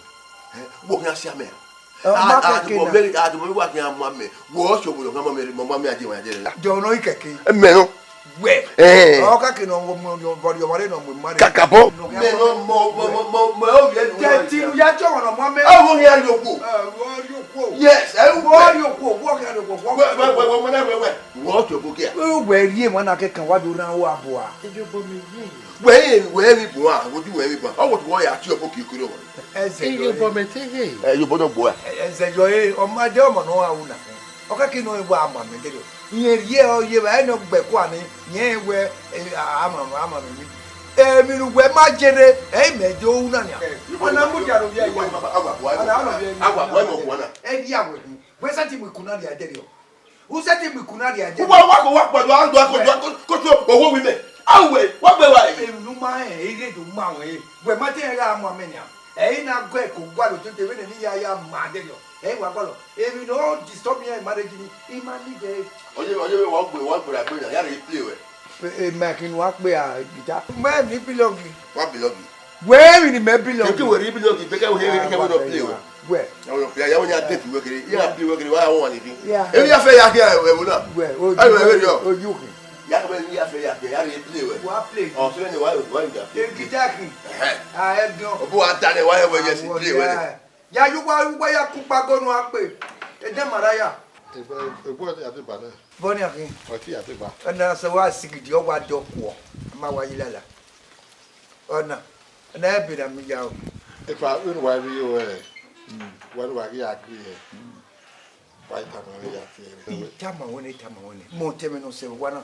Ẹ, wo khian si amẹ. Ẹ, ọ ma kẹ ke na. Adumọ mẹ, adumọ mẹ wa khian mu amẹ. Wo ọ si obodo khian mu amẹ, mu amẹ aje wa aje. Jọ nọ ikẹke. Ẹ mẹ nọ. Wẹ. Eh. Ọ ka ke nọ, mọ, mọ, mọ, mọ, mọ, mọ, mọ, mọ. Kakabọ. Mẹ nọ, mọ, mọ, mọ, mọ, mọ, ovbi ẹnu. Tẹ ti ru ya jọ wọn mọ mẹ. Ẹ wo ya yo kwo. Ẹ, wo yo kwo. Yes, ẹ wo. Wo yo kwo, wo ya yo kwo, wo. Wẹ, wẹ, wẹ, wẹ, wẹ, wẹ, wẹ. Wo to ko kia. Wẹ, wẹ, ri emọ na ke kan wa do ran wa bua. Ejo bo mi ye. Wẹ, wẹ, mi bua, wo ju wẹ, mi bua. Ọ wo to wo ya ti o ko ki kuro. Ẹzẹ yọ. Ejo bo mi te ye. Ẹ, yo bo no gbo. Ẹzẹ yọ e, ọmọ adé ọmọ náà wà wù náà. Ọ ka ke nọ wa ma mẹ dede. Irẹn rhie ọ ye vbe ẹnọ gbẹkua ni, irẹn wẹ, eh, a, a ma, a ma mẹ mi. Emwi ne uwẹ ma jere, ẹ i mẹ do ru na nia. Ọ na mudia ro vbiẹ ye. Awa, awa, awa, awa, awa, awa, awa. Ẹ dia wẹ ni. Wẹ sẹtin mu ikun na rhie dede o. U sẹtin mu ikun na rhie dede. Wa, wa, wa, wa, wa, wa, ko, ko, ko, ko, owo wi mẹ. Awe, wa gbe wa yi. Emwi ne u ma rẹn, ẹ i re do ma wẹ. Wẹ ma te rẹn gha mu amẹ nia. Ẹ i na gọe ko gualọ otete vbene ne I ya ya ma dede o. Ẹ i wa gualọ. Emwi ne ọ disturb iran marriage ni, I ma need ẹre. Ọ ye, ọ ye, wa gbe, wa gbe ra gbe na, ya rhie play wẹ. E, e, Mike, ne wa kpe a guitar. Mẹ ni belong. Wa belong. Wẹ emwi ne mẹ belong. Keke wẹ rhie belong, keke wẹ rhie, keke wẹ no play wẹ. Wẹ. Ya wẹ, ya wẹ ya date wẹ kere, ya play wẹ kere, wa wọ ni fi. Ya. Emwi ya fẹ ya kẹ wẹ wo na. Wẹ, o. Ayo, wẹ yo. O ju khin. Ya kẹ ya fẹ ya kẹ, ya rhie play wẹ. Wa play. Ọ sẹ ni wa, wa ya play. E guitar khin. Ẹhẹn. A, ẹ dọn. Obo wa ta nẹ, wa wẹ ya si play wẹ. Ya yo wa, wa ya ku kpa gonu akpe. E de mara ya. Egbe, egbe ọtí àti ìbà náà. Bọ́ni àkín. Ọtí àti ìbà. Ẹnẹ sẹ wa sigidi, ọ wa dọ kuọ. A ma wa yi lala. Ọna. Ẹnẹ ẹ bẹrẹ mi ya o. Epa, wẹn wa ri o ẹ. Wẹn wa ghi agri ẹ. Wa tama mwẹ ya tie ẹre. I tama wẹ nẹ, I tama wẹ nẹ. Mẹ ọtẹn mwẹ ne ọ sẹ vbe owa na.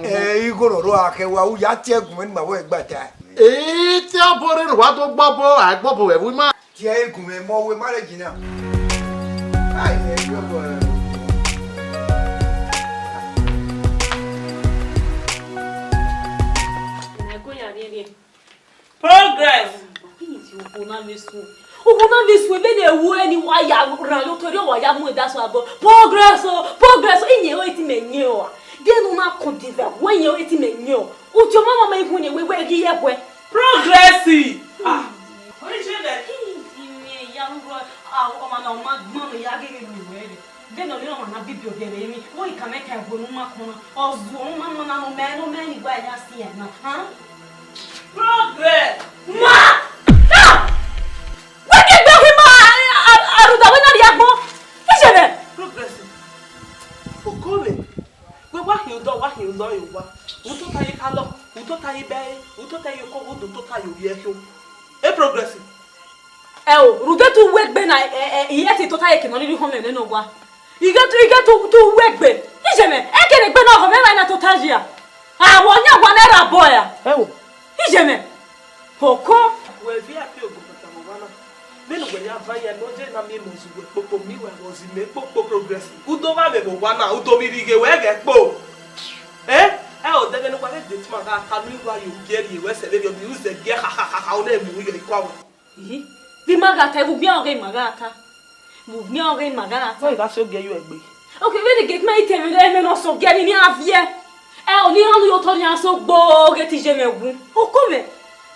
Ẹ, igho rrọọ a khẹ wa, u ya tie ẹguẹn ne ima vbe gba ta. Ẹ, te ọbo rre ne uwa do gbọbọ, a gbọbọ vbe ẹvbo ima. Tie ẹguẹn mẹ, mẹ ọ wẹ marriage na. Ai, ẹ gbọbọ. Ẹ, go ya rhie rhie. Progress. Okhuo na vbe suẹn. Okhuo na vbe suẹn, vbene ẹvbo ẹre ni wa ya rhan ye otọ, erriọ wa ya mu ẹdẹ so abọ. Progress o, progress o, iyẹn ọre te imẹ yẹn ọa. De ne u na kọn diva, wẹ iyẹn ọre te imẹ yẹn ọ. Uti ọmọ ọmọ ma ikhun ni wẹ, wẹ ghi ye ẹguẹ. Progress. Ah. Oríṣiríṣi. Iyẹn ya rurọ, ah, ọmọ na ọ ma gbọn ya ghi vbe lu wẹ rẹ. Vbene ọ rhie ọmwa na bibi ọghe ẹre emwi, wẹ I ka mwẹ ka ẹguẹ ne u ma kọn na, ọ zuọ ne u ma ma na ne ọ mẹ, ne ọ mẹ ni wẹ a ya si ẹn na, han? Progress! Ma! Ah! Wẹ ke gbe ọghe ima, a, a, a rhunmwuda wẹ na rhie agbọn. Iye mwẹ! Progress. Okore, wẹ wa hin odọ, wa hin odọ ye owa. U tota ye kalọ, u tota ye ibẹre, u tota ye okogho, u tota ye ovbi ẹkhiọ. E Progress. Ẹ o, rhunmwuda te u wegbe na, ẹ, ẹ, I hẹ te tota ye eke ne ọ rhirhi họn mwẹ nene owa. I ghẹ te, I ghẹ te u, te u wegbe. Iye mwẹ, eke ne egbe na họn mwẹ, emwa na tota yi a. Awọ ọyan wa na ra bọ ya. Ẹ o. Iye mwẹ. Hoko. Wẹ viẹ akpẹ ogbotata vbe owa na. Vbene uwẹ ya van yan ne ọ je na miẹn imẹ ọzuwẹ kpokpo, miẹn uwẹ vbe ọzi mẹ kpokpo Progress. U do vba mwẹ vbe owa na, u do vbe rhie ighe wẹ ghẹ kpo. Eh? Ẹ o, de ẹghẹ ne uwa ghe gate man gha ta ne uwa ye ogie rrie wẹ sẹ vberriọ, ne u zẹ gie kha kha kha kha, u na mu yọ ikua wẹ. Ihi, vbe ima gha ta, vbe ugbẹn ọghe ima gha ta. Vbe ugbẹn ọghe ima gha ta. Wẹ gha sẹ ogie ye uẹ gbe. Ok, vbene gate man i te mwẹ, ẹmwẹ ne ọ sẹ ogie ni, ne a viẹ. Ẹ, ọni rhan unu ye otọ nian so gbo ghe te iye mwẹ wu. Oko mwẹ,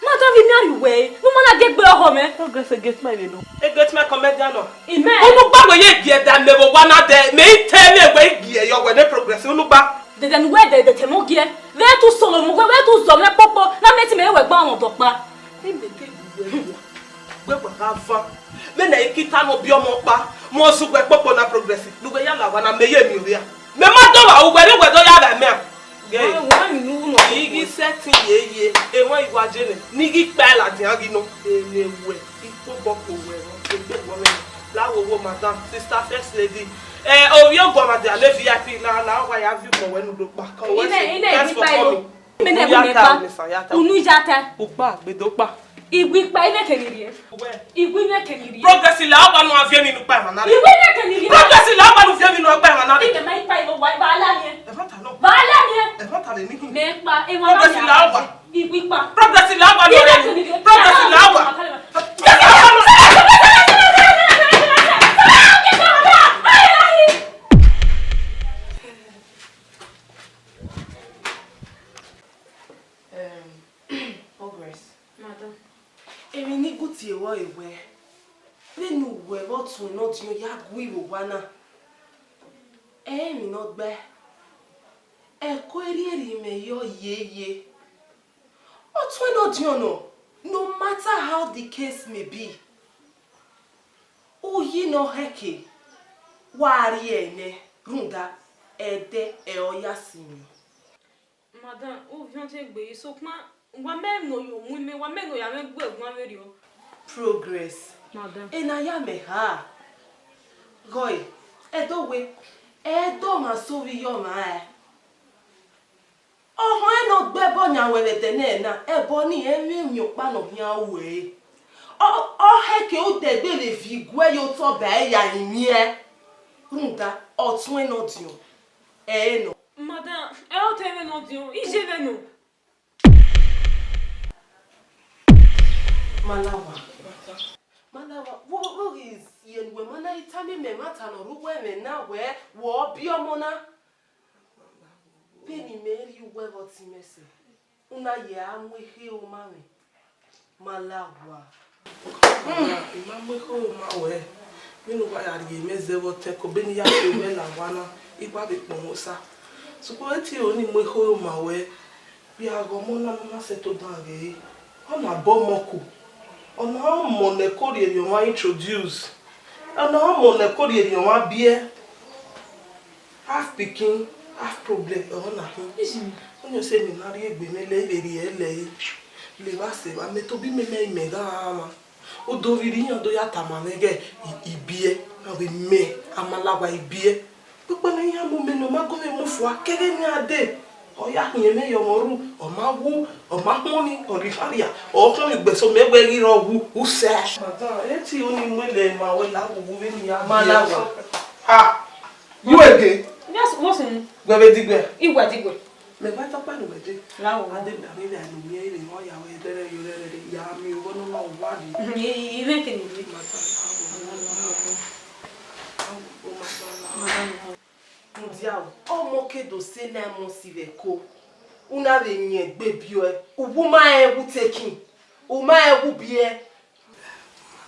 ma da vbe imian rrie uwẹ ẹre, ne u ma na gie egbe ọhọ mwẹ. Progress, gate man vbe nọ. E gate man comedian nọ. Imẹ. Unu gba wẹ ye gie da mẹ vbe owa na dẹ, mẹ i te mwẹ wẹ i gie yọ wẹ ne Progress, unu gba. Dẹdẹ ne uwẹ dẹdẹ te mwẹ ogie, vbe te u solo mwẹ, vbe te u zọ mwẹ kpokpo, na mẹ te imẹ re wẹ gba ọmwa ọdọ ọkpa. Imẹ te gu wẹ lua, wẹ wa gha van. Vbene I ki ta ne ọ biẹ ọmọ ọkpa, mẹ ọzuwẹ kpokpo na Progress, ne uwẹ ya la owa na, mẹ ye miẹn ovbi a. Mẹ ma dọ vba uwẹ, ne uwẹ dọ ya vba mẹ a. Ghe. Wa, wa ni nu nọ. I ghi sẹtin ye ye, emwa I wa je nẹ, ne I ghi kpa ladian ghi nọ. Ene wẹ, I kpobọ kpo wẹ, egbe wọ mẹ. La wo wo madam, sister first lady. Eh, ovbi ogbọmwa dia le V I P la, la wa ya view kọ wẹ nu do kpa. Ine, ine, thanks for coming. Mene unu ya ta, unu ya ta. Ukpa, gbedo ukpa. Iwi ikpa ine keni rrie. Iwi ine keni rrie. Progress la ọgba nu aviẹ mi nu kpa emwa na rre. Iwi ine keni rrie. Progress la ọgba nu viẹ mi nu kpa emwa na rre. Ine ma ikpa iwo wa, ba la mie. Ẹfọn ta nọ. Ba la mie. Ẹfọn ta vbe mi. Mẹ kpa emwa na. Progress la ọgba. Iwi ikpa. Progress la ọgba nu rre. Progress la ọgba. Em, Progress. Madam. Emwi ne I gu tie ruẹ re wẹẹ, vbene uwẹ vbe ọtuẹn ne ọ diọn ya gu ivbi owa na, ẹ i re emwi ne ọ gbae. Ẹko erriọ erriọ imẹ yọ yeye. Ọtuẹn ne ọ diọn nọ, no matter how the case may be, uyi ne ọ hẹke, wa rhie ẹre nẹ, rhunmwuda ẹdẹ ẹre ọ ya sinmwi. Madam, ovbi ọntin egbe yi, sokpan wa mẹ ne ọ yo mu imẹ, wa mẹ ne ọ ya mwẹ gu ẹguan vberriọ. Progress. Madam. Ena ya mẹ ha. Gọe, ẹdẹ owe, ẹdẹ ọmwa sẹ ovbi iyọmwa ẹe. Ọhọn ẹre ne ọ gbe ẹbọ yan ruẹ vbe ẹdẹ nẹ na, ẹbọ ni rẹn mwẹ emwi ọkpa ne ọ khian ru ẹre. Ọ, ọ hẹke odẹ egbe vbe viọ iguẹ ye otọ ba ẹre ya rinmwian. Rhunmwuda, ọtuẹn ne ọ diọn, ẹre nọ. Madam, ẹ i ọtẹn mwẹ ne ọ diọn, iye mwẹ nọ. Malawa. Malawa, wo, wo ghi ye ne uwẹ ma na i tama imẹ ẹmwata ne ọ rre uwu ẹmwẹ na wẹẹ, wẹ ọ biẹ ọmọ na. Vbene imẹ rhie uwu ẹvbo ọtẹn mwẹ sẹ, u na ye a mu ekhe ro ma mwẹ. Malawa. Hmm, I ma mu ekhe ro ma ruẹ. Vbene uwa ya rhie mwẹ zẹ vbe ọtẹn, ko bene I ya rhie ruẹ la owa na, I wa vbe kpọnmwẹ Osa. Sokpan ẹ i tie ro ne I mu ekhe ro ma ruẹ, vbe a ghe ọmọ na ne ọ na sẹtin dan ghe ẹre, ọ na bọ ọmọ ko, ọ na ọmọ ne ẹko rhie rhie ọmwa introduce, ọ na ọmọ ne ẹko rhie rhie ọmwa biẹ, half pikin, half problem, ọ na hin. Ọni ọ sẹ ne I na rhie egbe mwẹ lẹ, I vbe rhie lẹ ẹre, levba sẹ evba, mẹ tobọ imẹ mẹ imẹ gha ran mwa. Odovbirri iran do ya tama mwẹ ighẹ I, I biẹ. Ọ vbe mẹ, Amalawa ibiẹ. Ukpẹ ne iran mu mẹ ne ọ ma gu mwẹ mu fua, keghe ne a dee. Ọ ya khian mwẹ ye ọmwa ru, ọ ma wu, ọ ma huọnmwi, ọ rhie ikharria, ọ huọnmwi gbe eso mẹ wẹ ghi rre wu, u sẹ. Madam, ẹ ti ho ne I mu ẹlẹ ma wẹ la wu vbene I ya ma la wa. Ha! Yu ege. Yes, what's in? Wẹ vbe digbe? Iwe digbe. Mẹ wa tọkpa ne wẹ dee. La wo. Ade da mi vbe anu mi ere, ọ ya wẹ rẹrẹ yo rẹrẹ, ya mi oghọ nọ na wa ni. Mhm, i, i, i vẹ kene. Madam, Mudia o, ọmọ ke do sẹ nine months vbe ẹko, u na vbe yin egbe biẹ ọe, uwu ma rẹn wu tekin, u ma rẹn wu biẹ.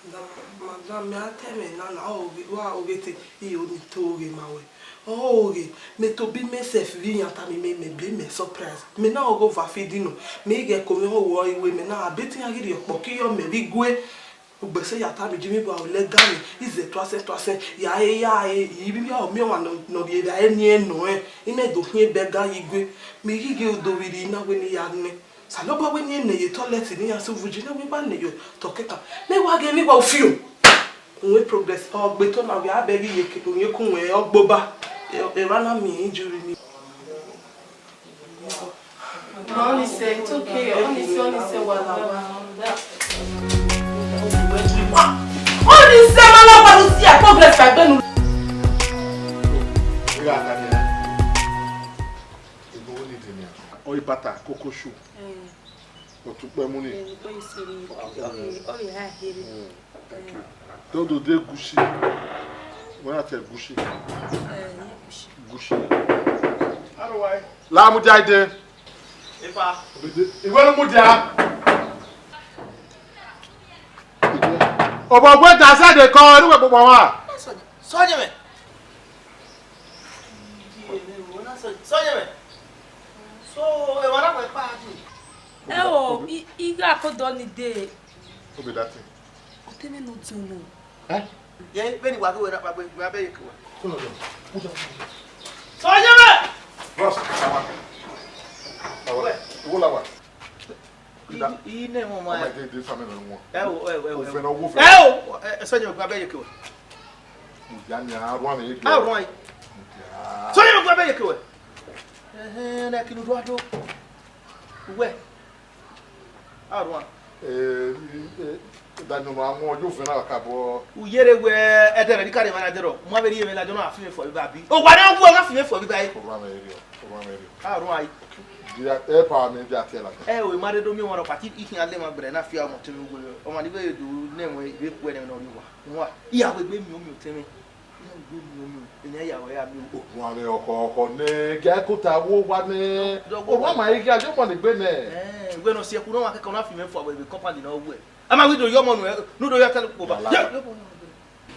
Madam, madam, mẹ a ta ẹmwẹ na na, ọ ghe, wa, ọ ghe te, I ho ni to ghe ma wẹ. Ọ ghe, mẹ tobọ imẹ sef vbe iran tama mẹ, mẹ biẹ mẹ surprise. Mẹ na ọghe ova feeding nọ, mẹ i ghẹ ko mwẹ họn wẹ ọre iwe mẹ na, a bẹtẹ iran ghi rhie ọkpọkọ iyọ mẹ vbe igue. Ugbẹsẹ ya tama Jimmy wa, ọ lẹ ga ni, I zẹ tuasẹ tuasẹ, ya he ya he, I vbe ya miẹn ọmwa nọ, nọ rhie evbare eni ẹnrẹn nọ rẹn, I na do khian bẹga ye igue. Mẹ i ghi ghe do vbe rhie na wẹ ne I ya nẹ. Osanobua wẹ ne I nẹ ye toilet ne iran sẹ uvu ji na, wẹ I wa nẹ ye otọ kẹkan. Mẹ wa ghe emwi wa ufio. Uwẹ progress, ọ gbe to na, wẹ a bẹghe iyeke, uyekun wẹ ọ gboba. Emwa na miẹn injury ni. Ma, Ọnise, it's okay. Ọnise, Ọnise, wa la wa. Ọnise, ma la wa, you see, I progress, I benu. Ọ i bata koko shu. Ọtukpẹ mu ni. Ọ i ha here. Thank you. Dodo de Gucci. Wẹ na te Gucci. Gucci. La mudia ide. Epa. Iwe ne mudia. Obọ gbe da sẹ de kọ, enu wẹ kpokpọ wa. Sọyẹmẹ. Sọyẹmẹ. So, emwa na wẹ kpa di. Ẹ o, i, i gha ko dọ ni de. Obe dati. Otẹn mwẹ ne ọ diọn nọ. Eh? Ye, vbene wa ghi wẹ na kpa gbe, wa bẹ ye ke wa. Sọyẹmẹ! Bros, awa. Awa. Wẹ. Iwo la wa. I, i ne mo ma. Ọmọ ẹdẹ ẹdẹ family wọn. Ẹ o, ẹ o, ẹ o. Ofẹn na wo fẹn. Ẹ o, ẹ, ẹ, Sọyẹmẹ, wa bẹ ye ke wa. Mudia ni a rua ni. A rua yi. Mudia. Sọyẹmẹ, wa bẹ ye ke wa. Ẹhẹn, na kinu do ado. Uwẹ. A rua. Eh, eh, Daniel, ma wọn yo vena ka bọ. U yere wẹ ẹdẹ rẹ ni ka rre emwa na dẹrọ, ma vbe rhie emwi ladian na fi mwẹ fo vbe ba bi. O wa na wu na fi mwẹ fo vbe ba e. Orua mwẹ rriọ, orua mwẹ rriọ. A rua yi. Dia, e pa mi dia tiẹ la. Ẹ o, ma rre do miẹn ọmwa rọ pati ikhian le ma gberẹ na fi ọmọ otẹn mwẹ uwu. Ọmwa ni vbe do ne ẹmwẹ vbe ku ẹnẹ nọ rri owa. Wa, I ya wegbe miẹn omiẹn otẹn mwẹ. Ina wegbe miẹn omiẹn, ina ya wẹ ya miẹn o. Orua mwẹ ọkhọ, ọkhọ nẹ, gie ẹkota wo wa nẹ. Dọ, dọ, orua ma i ghi a yo mọ ne egbe nẹ. Eh, wẹ nọ si ẹkhu nọ wa kẹkẹ na fi mwẹ fo vbe company na wẹ. A ma wi do yọ ọmọ nu, nu do ya tẹle kpo ba. Yala. Ya, ya, ya.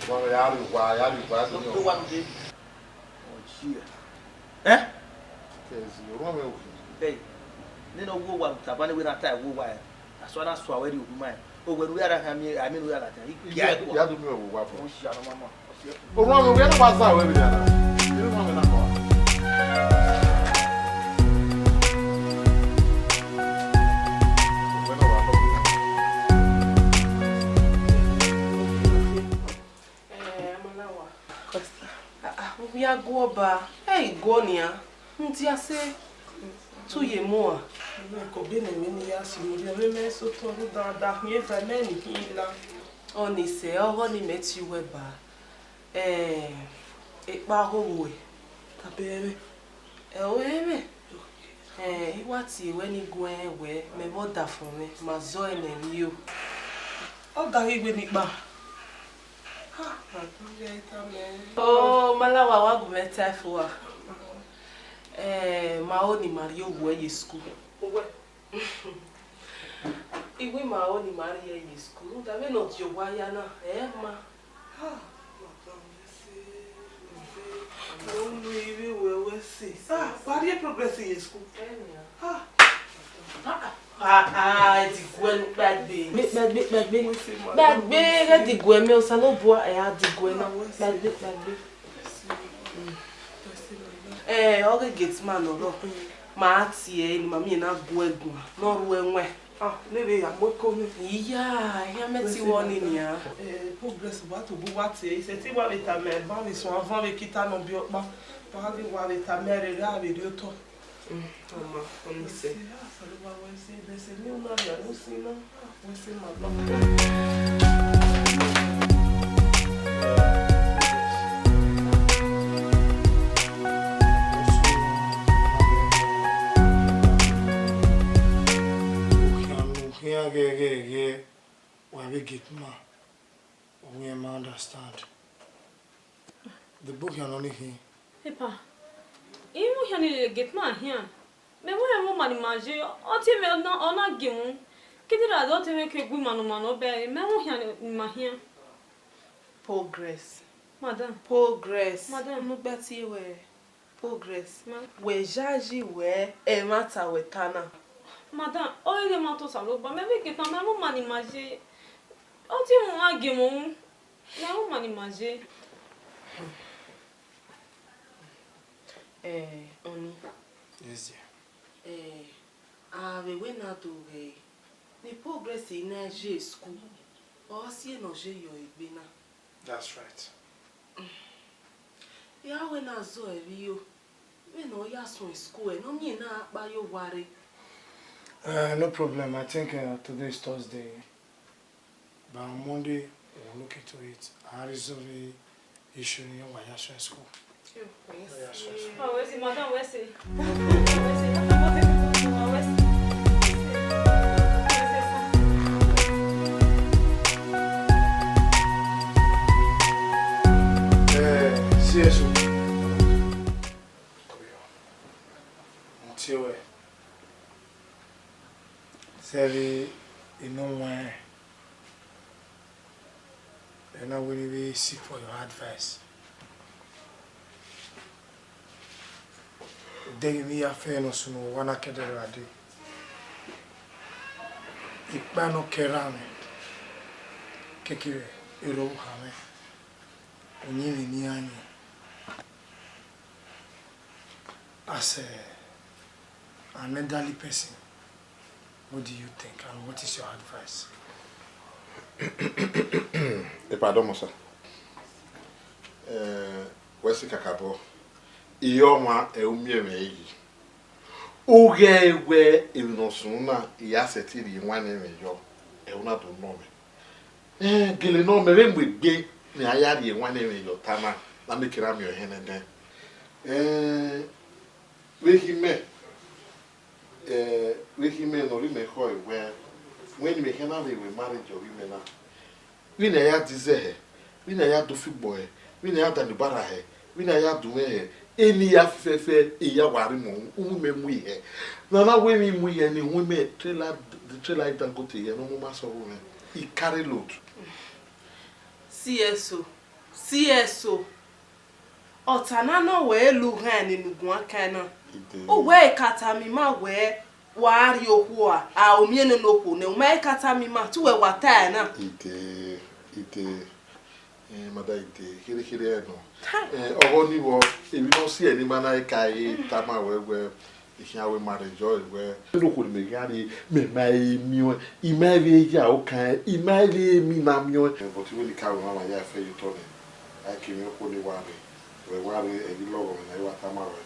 Wa ya ri wa, ya ri wa, do yọ. Wa nu de. Oh, yeah. Eh? Kezi, orua mwẹ okhi. Hey, nene ọ wo wa taba ne wẹ na ta wo wa. Asua na sua wẹ rri ohu ma. O wẹ ne u ya ra kha miẹn, a miẹn ne u ya ladian. I gia ẹkua. Ya do miẹn vbe owa fo. Ọ sia nọ mama. Orua mwẹ, wẹ na wa zan wẹ vbe nian na. Ẹ, orua mwẹ na kọ. Eh, Amalawa. Costa. Ah, ah, u ya guọ ba. Ẹ i guọ nian. Mudia sẹ, te u ye mu a? Mẹ kọ be ne mẹ ne ya si mu rhie, mẹ mẹ sotọ rhunmwuda da khian eva mẹ ni khin la. Ọnise, ọghọ ne imẹ tie uwẹ ba. Eh, ekpa ọghe ruẹ. Taba ẹmwẹ. Ẹ o, ẹmwẹ. Eh, I wa tie ruẹ ne I guẹ rẹn wẹ, mẹ vbe ọdafẹn mwẹ, ma zẹ ọe nẹ emwi o. Ọ ga ghi wẹ ne I kpa. Ha, ma do ya ita mẹ. Oh, Malawa, wa gu mwẹ ta ẹfua. Eh, ma ho ne ima rhie owa ye school. Uwẹ. I wẹ ima ho ne ima rhie ye school. Rhunmwuda vbene ọ die owa ya na, ẹ ma. Ha, ma do mẹ se, mẹ se. Mo nu ivbi wẹ wẹ se. Ah, wa rhie progress ye school. Ẹ nia. Ha. Ah, ah, ah, ẹ ti guẹ nu kpagbe. Kpagbe, kpagbe, kpagbe. Kpagbe, ghẹ diguẹ mẹ, Osanobua, ẹ a diguẹ na. Kpagbe, kpagbe. Eh, ọ ghe gate man ọrọ. Ma tie ẹre ne ima miẹn na gu ẹre guan, ne ọ ru ẹwaẹn. Ah, ne vbe ya mu eko mwẹ. Iya, iya mẹ ti wọ ni nian. Eh, Progress, wa to bu wa tie, ise ti wa vbe ta mẹ, ba vbe suẹn avọn vbe kita nọ biẹ ọkpa. Wa ghi wa vbe ta mẹ rere a vbe rri otọ. Mm, ọma, ọnise. Ise, ah, Osanobua wẹ ise, bẹsẹ ne u na rhia ne u sin na, ah, wẹ ise ma gba. Okhian ne u khian ghẹghẹghẹ, wa vbe gate man, ọ wian ma understand. Degbe okhian nọ ni khin. Epa, I mu okhian ni lele gate man khian. Mẹ wẹ rẹn ọma ne ima ye, ọ tie mwẹ ọ na, ọ na gie mu. Kidie ra do tie mwẹ ke gu ima ne ọma nọ bẹre, mẹ mu okhian ne ima khian. Progress. Madam. Progress. Madam. Unu gba tie wẹ. Progress. Ma. Wẹ yayi wẹ ẹmwata wẹ ta na. Madam, ọ rhie ma to Osanobua, mẹ vbe gate man, mẹ mu ọma ne ima ye. Ọ tie mwẹ ọ na gie mu. Mẹ mu ọma ne ima ye. Eh, Ọni. Yes, dear. Eh, a vbe wẹ na do ghẹ ne Progress na ye school, ọ si e ne ọ ye yọ egbe na. That's right. Ya wẹ na zọ ẹre yo, vbene ọ ya suẹn school, ẹ ne ọ miẹn na kpa ye owa rre. Uh, no problem. I think uh, today is Thursday. By on Monday, we will look into it. I resolve the issue in Wayasha School. Wayasha School. Oh, where's the madam? Where's the? Where's the? Eh, C S O. Mo tie wẹ. Sẹrriọ, I nọ wẹn, I na wẹ ne I vbe seek for your advice. Odẹ ghi ne I ya fẹ ne ọ sunu owa na ke ẹdẹrriọ dee. Ikpa ne ọ ke ra mwẹ, kekere erha oha mwẹ, uyinmwẹ ne iran yin. As a, an elderly person, what do you think and what is your advice? Epa, dọmọ sir. Eh, wẹ si kakabọ, iye ọmwa ẹre u miẹn mwẹ yi. U ghẹ wẹ emwi ne ọ sunu na, I ya sẹtin rhie ewanniẹn mwẹ yọ, ẹre u na do nọ mwẹ. Eh, gele nọ, mẹ vbe mu egbe ne a ya rhie ewanniẹn mwẹ yọ ta na, ne a miẹn kere a miẹn ọnrẹn nẹdẹn. Eh, vbe khin mẹ, eh, vbe khin mẹ ne ọ rhie mẹ khọe wẹ, wẹ ne imẹ khian na vbe ru marriage ọghe imẹ na, vbene a ya da izẹ hẹ, vbene a ya da ufigbọ hẹ, vbene a ya da enibarra hẹ, vbene a ya da umwẹ hẹ, eni ya fẹfẹ, eya wa rre mu, uwu mẹ mu ihẹ. Ne a na wẹ emwi mu ihẹ ne iwinmwẹ trailer, trailer Dangote hẹ ne ọ mu ma sẹ ọghe mwẹ. I carry load. C S O, C S O. Ọta na nọ wẹ lu hẹn ne guan kan na. Ide. Uwẹ ka tama ima wẹ wa rrie okhuo a, a omiẹn nene okhuo nẹ, u ma ka tama ima, te uwẹ wa ta ẹre na. Ide, ide. Eh, madam, ide, kherhe kherhe ẹre nọ. Eh, ọghọ ni vbọ, emwi ne ọ si ẹre ne ima na ka e tama wẹ wẹ, I khian wẹ marriage ọ wẹ. Nene okhuo ne mẹ khian rrie, mẹ ma he miẹn ọẹn, I ma he vbe ya okan, I ma he vbe emwi na miẹn ọẹn. Eh, but wẹ ne I ka wẹ ma ma ya fẹ ye otọ nẹ, a ke miẹn okhuo ni wa rre. Wẹ wa rre, ẹvbo lọghọ mwẹ na, I wa tama ruẹ.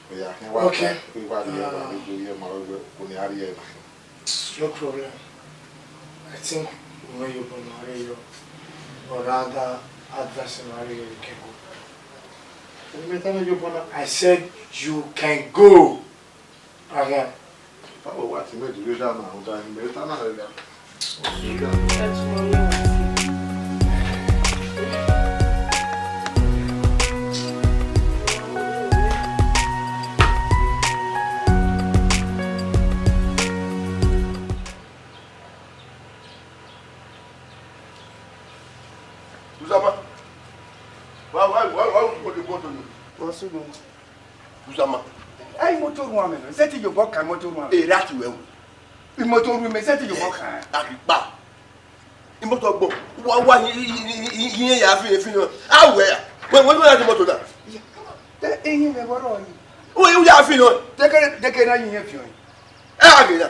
Wẹ ya khian wa Okay. ta, I wa rrie, wa rrie do ye ma ruẹ, okhuo ni a rrie na. No problem. I think we went your bono area or rather advice in area you can go. When you tell me your bono, I said you can go. Again. Báwo wá ti mẹ́jọ ló dáná àwọn ọ̀dà ìgbẹ́ tánà rẹ̀ dà? Uzama. Why, why, why, why would you go to me? What's going on? Uzama. Ẹ, imoto ruan mẹ, zẹ te yobọ kan imoto ruan mẹ. Ẹ, ra ti wẹ o. Imoto ruan mẹ, zẹ te yobọ kan. Akikpa. Imoto gbọ. Wa, wa, yi, yi, yi, yi, yi, ya fi, fi, no. A wẹ ya. Wẹ, wẹ, wẹ, imoto da. Ẹ, ẹyin mẹ wọrọ yi. Wẹ, wẹ, ya fi, no. Deke, deke na yi yẹn fi o. Ẹ, a gẹ ya.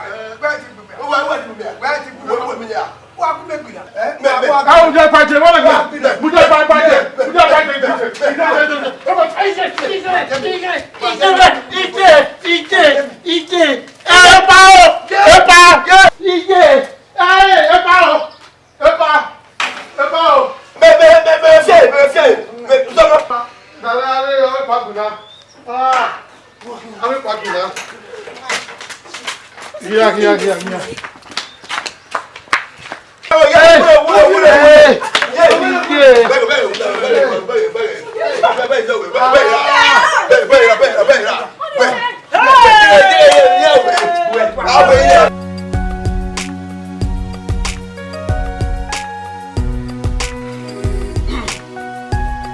Wẹ ti bu mẹ. Wẹ ti bu mẹ. Wẹ ti bu mẹ. Wẹ ti bu mẹ. Wa ku mẹ gbila. Mẹ, mẹ. Awu jẹ pàjẹ, wọ́n lè gbà. Mo jẹ pàjẹ, mo jẹ pàjẹ. Ije, ije, ije, ije, ije, ije, ije. Ẹ pa o, ẹ pa. Ije, ẹ, ẹ pa o. Epa! Epa o! Mẹ, mẹ, mẹ, mẹ fiẹ, mẹ fiẹ, mẹ tọmọ. Dada, ave, ave pa guna. Ah! Ave pa guna. Hia, hia, hia, hia. Ẹ, wule, wule, wule, wule. Ye, ye. Bẹgẹ, bẹgẹ, bẹgẹ, bẹgẹ, bẹgẹ, bẹgẹ, bẹgẹ, bẹgẹ.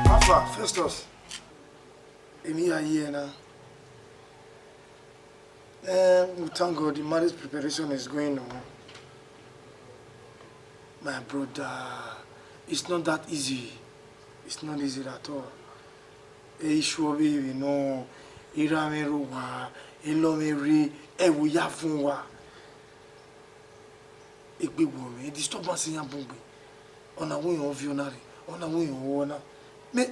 How far, Festus? Èmi ya ye ẹ na. Eh, we thank God the marriage preparation is going on. My brother, it's not that easy. It's not easy at all. E issue ọvbehe vbe nọ, erha mwẹ rre owa, elọ mwẹ rre, ẹvbo ya vọn owa. Egbe wọ mwẹ, disturbance iran bun gbe. Ọna wo iran ovbi ọna rre, ọna wo iran owọ na. Me,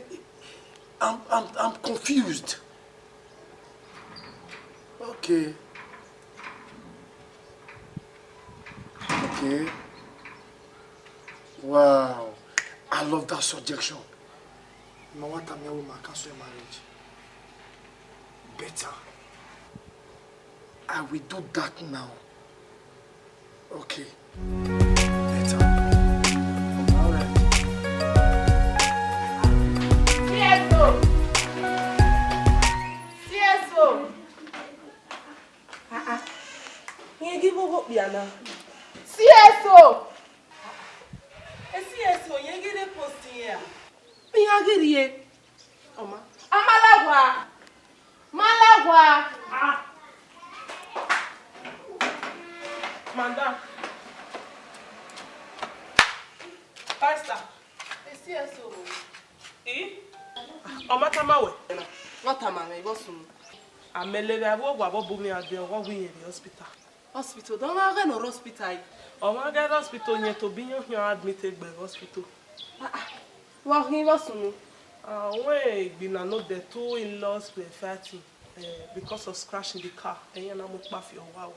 I'm, I'm, I'm confused. Okay. Okay. Wow. I love that suggestion. Ma wa tama ẹn wẹẹ ma cancel marriage. Better. I will do that now. Okay. Better. All right. C S O. C S O. Ah, ah. Iran ghi vbe ogho okpia na. C S O. E C S O, iran ghi rre post iran. Iran ghi rrie. Ọma. Amalawa. Malawa. Ah. Madam. Pastor. E C S O. I? Ọ ma tama wẹ? Ọ tama mwẹ, vbọ sunu? Amẹ lele avbe owa vbe obọ umian dee, ọghe ọ wẹ irẹn rrie hospital. Hospital? De ọmwa ghẹ ne ọ rre hospital? Ọmwa ghẹ rre hospital, yẹn tobọ iran khian admit egbe vbe hospital. Ah, ah. Vbe ọ khin, vbọ sunu? Ah, wẹ igbinna nodẹ, two in-laws were fighting, eh, because of scratch in the car. Iran na mu ekpa fi ọvbaro.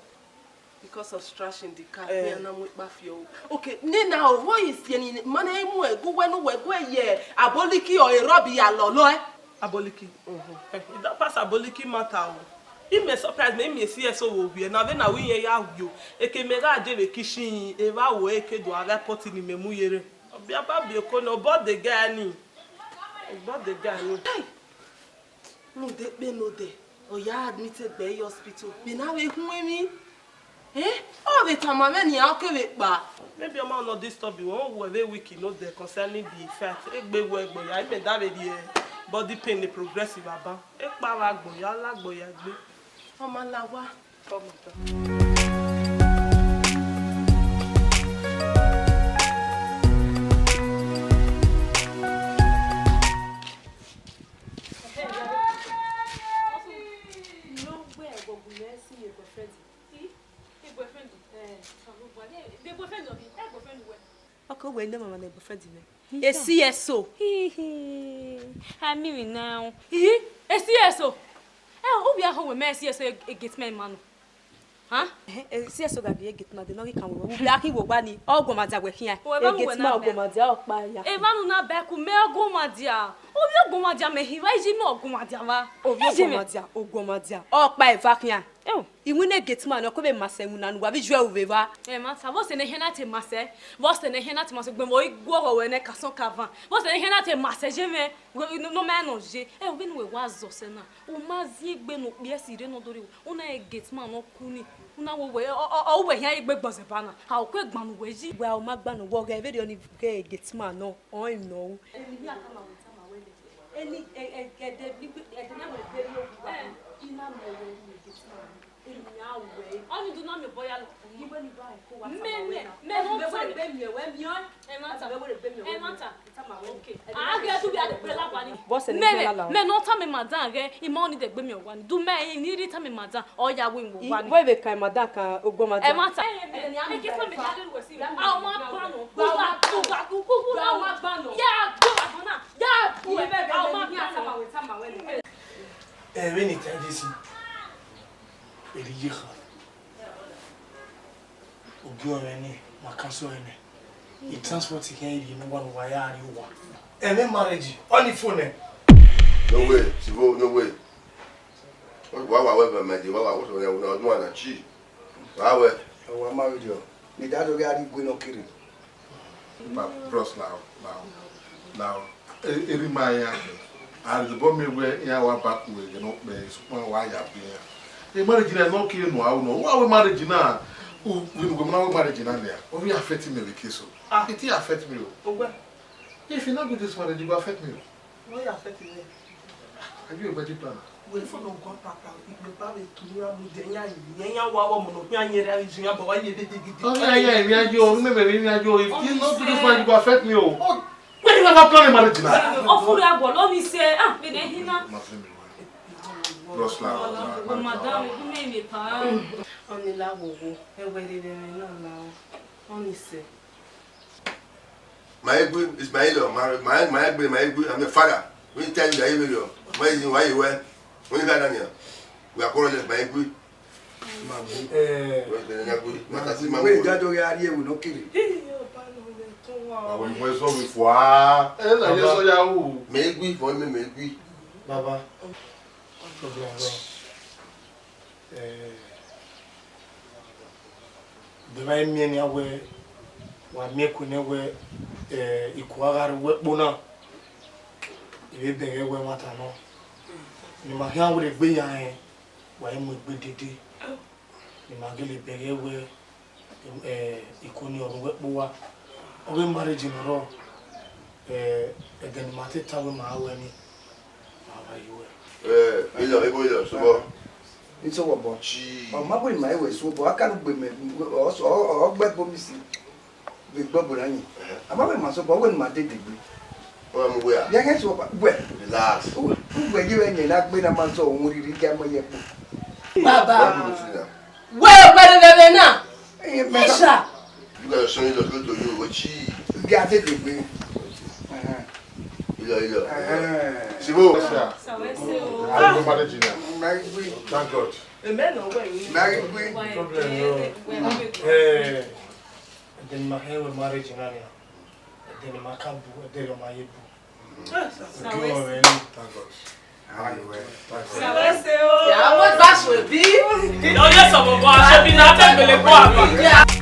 Because of scratch in the car, eh, iran na mu ekpa fi ọvbaro. Okay, nena, ọ vbe isi ẹre ne ma na mu ẹgu wẹ ne uwẹ gu ye Aboliki ọ e rọbi ya lọlọe. Aboliki. Mhm. Eh, I da pass Aboliki matter o. I mẹ surprise mẹ, I miẹn C S O vbe owiẹ na, vbene a wẹ irẹn ya wio. Eke mẹ gha je vbe kitchen, evba wẹ eke do a gha pot ni mẹ mu yerre. Ọ biẹ ba biẹ oko nẹ, obọ the guy ni. Obọ the guy ni. Hey! Nodẹ kpe nodẹ, ọ ya admit egbe ye hospital. Vbene a vbe hu emwi. Eh? Ọ vbe tama mwẹ nian, ọ kevbe kpa. Maybe ọ ma nọ disturb wẹ, ọ wu ẹvbo week nodẹ concerning the fight. Egbe wẹ egbe ya, imẹ da vbe rhie body pain ni progressive aban. Ekpa vbe agbọn ya, la agbọn ya egbe. Ọ ma la owa. Come on, come. Ọke wẹ ne mama ne boyfriend mwẹ. E C S O. Hihi. A miẹn emwi na o. Hihi. E C S O. Ẹ, u vbe a ho wẹ mẹ e C S O, e gate man ma nọ. Ha? Ẹhẹn, e C S O gha viọ e gate man dee, ne ọ ghi kan wẹ, u vbe a khin wẹ ogba ni, ọguọmwadia wẹ khian. E gate man ọguọmwadia ọkpa ya. Evba ne u na ba ku mẹ ọguọmwadia. U vbe ọguọmwadia mẹ hin, vbe iye mẹ ọguọmwadia vba. Ovbi ọguọmwadia, ọguọmwadia ọkpa eva khian. Iwinna e gate man nọ, ọ kevbe ma sẹ iwinna ne uwa vbe yu ẹre vbe evba. Ẹ ma ta, vbọsẹ ne ehẹn na te ma sẹ, vbọsẹ ne ehẹn na te ma sẹ, ugbẹn vbe ọ i guọghọ ruẹ ne ẹka sọn ka van, vbọsẹ ne ehẹn na te ma sẹ ye mwẹ, ne ọ ma rẹn ne ọ ye. Ẹ, vbene uwẹ wa zẹ ọsẹ na, u ma zin egbe ne okpia ẹse rre ne ọ do rre, u na rẹn gate man ne ọ ku ni, u na wẹ uwẹ, ọ, ọ, ọ, uwẹ khian ye egbe gbọzẹ ba na, a, ọ ku egban ne uwẹ yi. Wẹ a ma gba ne uwẹ ọghẹ vberriọ ni ghẹ gate man nọ, ọnrẹn emwi ne ọ ru. Eni hia tama wẹ tama wẹ nẹ, eni, ẹ, ẹ, ẹdẹ ne ẹdẹ ne wẹ gbe rrie owa, I na miẹn wẹ ne gate man. Ọni do na miẹn obọ ya lọ. Mẹ, mẹ, mẹ ne ọ ta. Ẹmwata. Ẹmwata. Okay. A ghe ẹdẹ uwẹ a ghi gbe lagba ni. Boss, ẹni Mẹ, fẹ lala o. Mẹ ne ọ tama madam ghẹ, I ma ọni dẹ gbe miẹn owa ni. Do mẹ, I ni rhie tama madam, ọ ya wẹ wẹ owa ni. Wẹ vbe ka madam ka ogbon madam. Ẹmwata. Eke family a ghe ruẹ si. A ọ ma gba nọ. Ugba, ugba, ugba, ugba, a ọ ma gba nọ. Ya gbe wa na. Ya gbe. A ọ ma gba nọ. Ẹ, vbene I ta Jesu, eri ye kha. Ogie ọmwẹ ne ma cancel ẹnẹ. I transport kẹ rhie ne uwa ne uwa ya rrie owa. Ẹmwẹ marriage, ọni fo nẹ. No way, Sivo, no way. Wa wa wẹ vẹ mẹ de, wa wa wẹ sọ ya wuna ọdún ana chi. Wa wẹ. Wa marriage ọ. Ne I da do gha rhie igue ne ọ kere. But bros, now, now, now, e- erha ima iran, a rhie obọ miẹn wẹ iran wa ba ku ẹghẹ ne ọ kpẹẹ, sokpan wa ya bu iran. E marriage na ne ọ kere ne a ru nọ, wa wẹ marriage na, u- vbene uwẹ ma na wẹ marriage na nia, ọ vbe affect me vbe case o. Ah. It affect me o. Ogbe. If you no do this marriage, it go affect me o. Ọ ya affect me. Are you a wedding planner? Wẹ fo nọ guan papa, ikpe ba vbe tu ra mu de, yan yan wa wa ọmọ nọ, yan yẹn ra izu yan ba wa ye dede gidi. Ọ ya ya emwi ayo, mẹ mẹ emwi ayo, if you no do this one, it go affect me o. Oh, where you ever plan a marriage now? Ọ furre agbọ lọ ni sẹ, ah, vbene hin na. Bros, la, la, la, la. Madam, do me me pa. Ọni la wowo, ẹwẹ rere ẹmwẹ na la o. Ọni sẹ. Ma egbe, Ismail, ma ma ma egbe, ma egbe, I'm your father. We tell you that you know. Where is why you were? When you got down here, we are calling this ma egbe. Eh, Where is the egbe? What does it ma we egbe? Dad, we are here, we no kidding. Àwọn ìwé sọ mi fò á. Ẹ là yẹ sọ yahoo. Ma egbe, for me, ma egbe. Baba. Eh, de ma miẹn nian wẹ, wa miẹn ku nẹ wẹ, eh, ikua gha rre uwu ẹkpo na, I vbe bẹghe wẹ ẹmwata nọ. Ne ima khian wẹ egbe ya rẹn, wa i mu egbe dede. Ne ima gele bẹghe wẹ, eh, ikun ni ọ rre uwu ẹkpo uwa. Ọ ghe marriage ne ọ rrọọ, eh, ẹdẹ ne ima te ta wẹ ma ru ẹre ni, ma vba ye uwẹ. Eh, Ilọ, Ebo Ilọ, sọbọ. Ito wọ bọ. Chi. Ọ ma wẹ ma wẹ so bọ, a ka ru gbe mẹ, ọ, ọ, ọ gbẹ bo mi si. Vbe gbọbọ na yin. Ẹhẹ. A ma wẹ ma so bọ, wẹ ne ima dede gbe. Ọ ma mu wẹ a? Ya ghe so bọ, wẹ. Relax. Wẹ ye wẹ yẹn na gbe na ma zọ ohun rhirhi gẹ a ma ye ẹkpo. Baba. Wẹ mu si na. Wẹ wẹ rere na. Eh, mẹ Isha. You got your son in law close to you, what chi? Gẹ a dede gbe. Ẹhẹn. Ilọ, Ilọ. Ẹhẹn. Sibo. Sir. Sir, wẹ se o. How you manage now? Marry we. Thank God. Amen, no way. Marry we. Problem, no. Eh, ẹdẹ ne ima hẹ wẹ marriage na nia. Ẹdẹ ne ima ka bu, ẹdẹ ne ima ye bu. Sir, wẹ se o. Thank God. How you were? Thank God. Sir, wẹ se o. Ya, wẹ gba so ebi. Ilọ ye sọ bọ, a so bi na bẹgbẹlẹ kọ aba.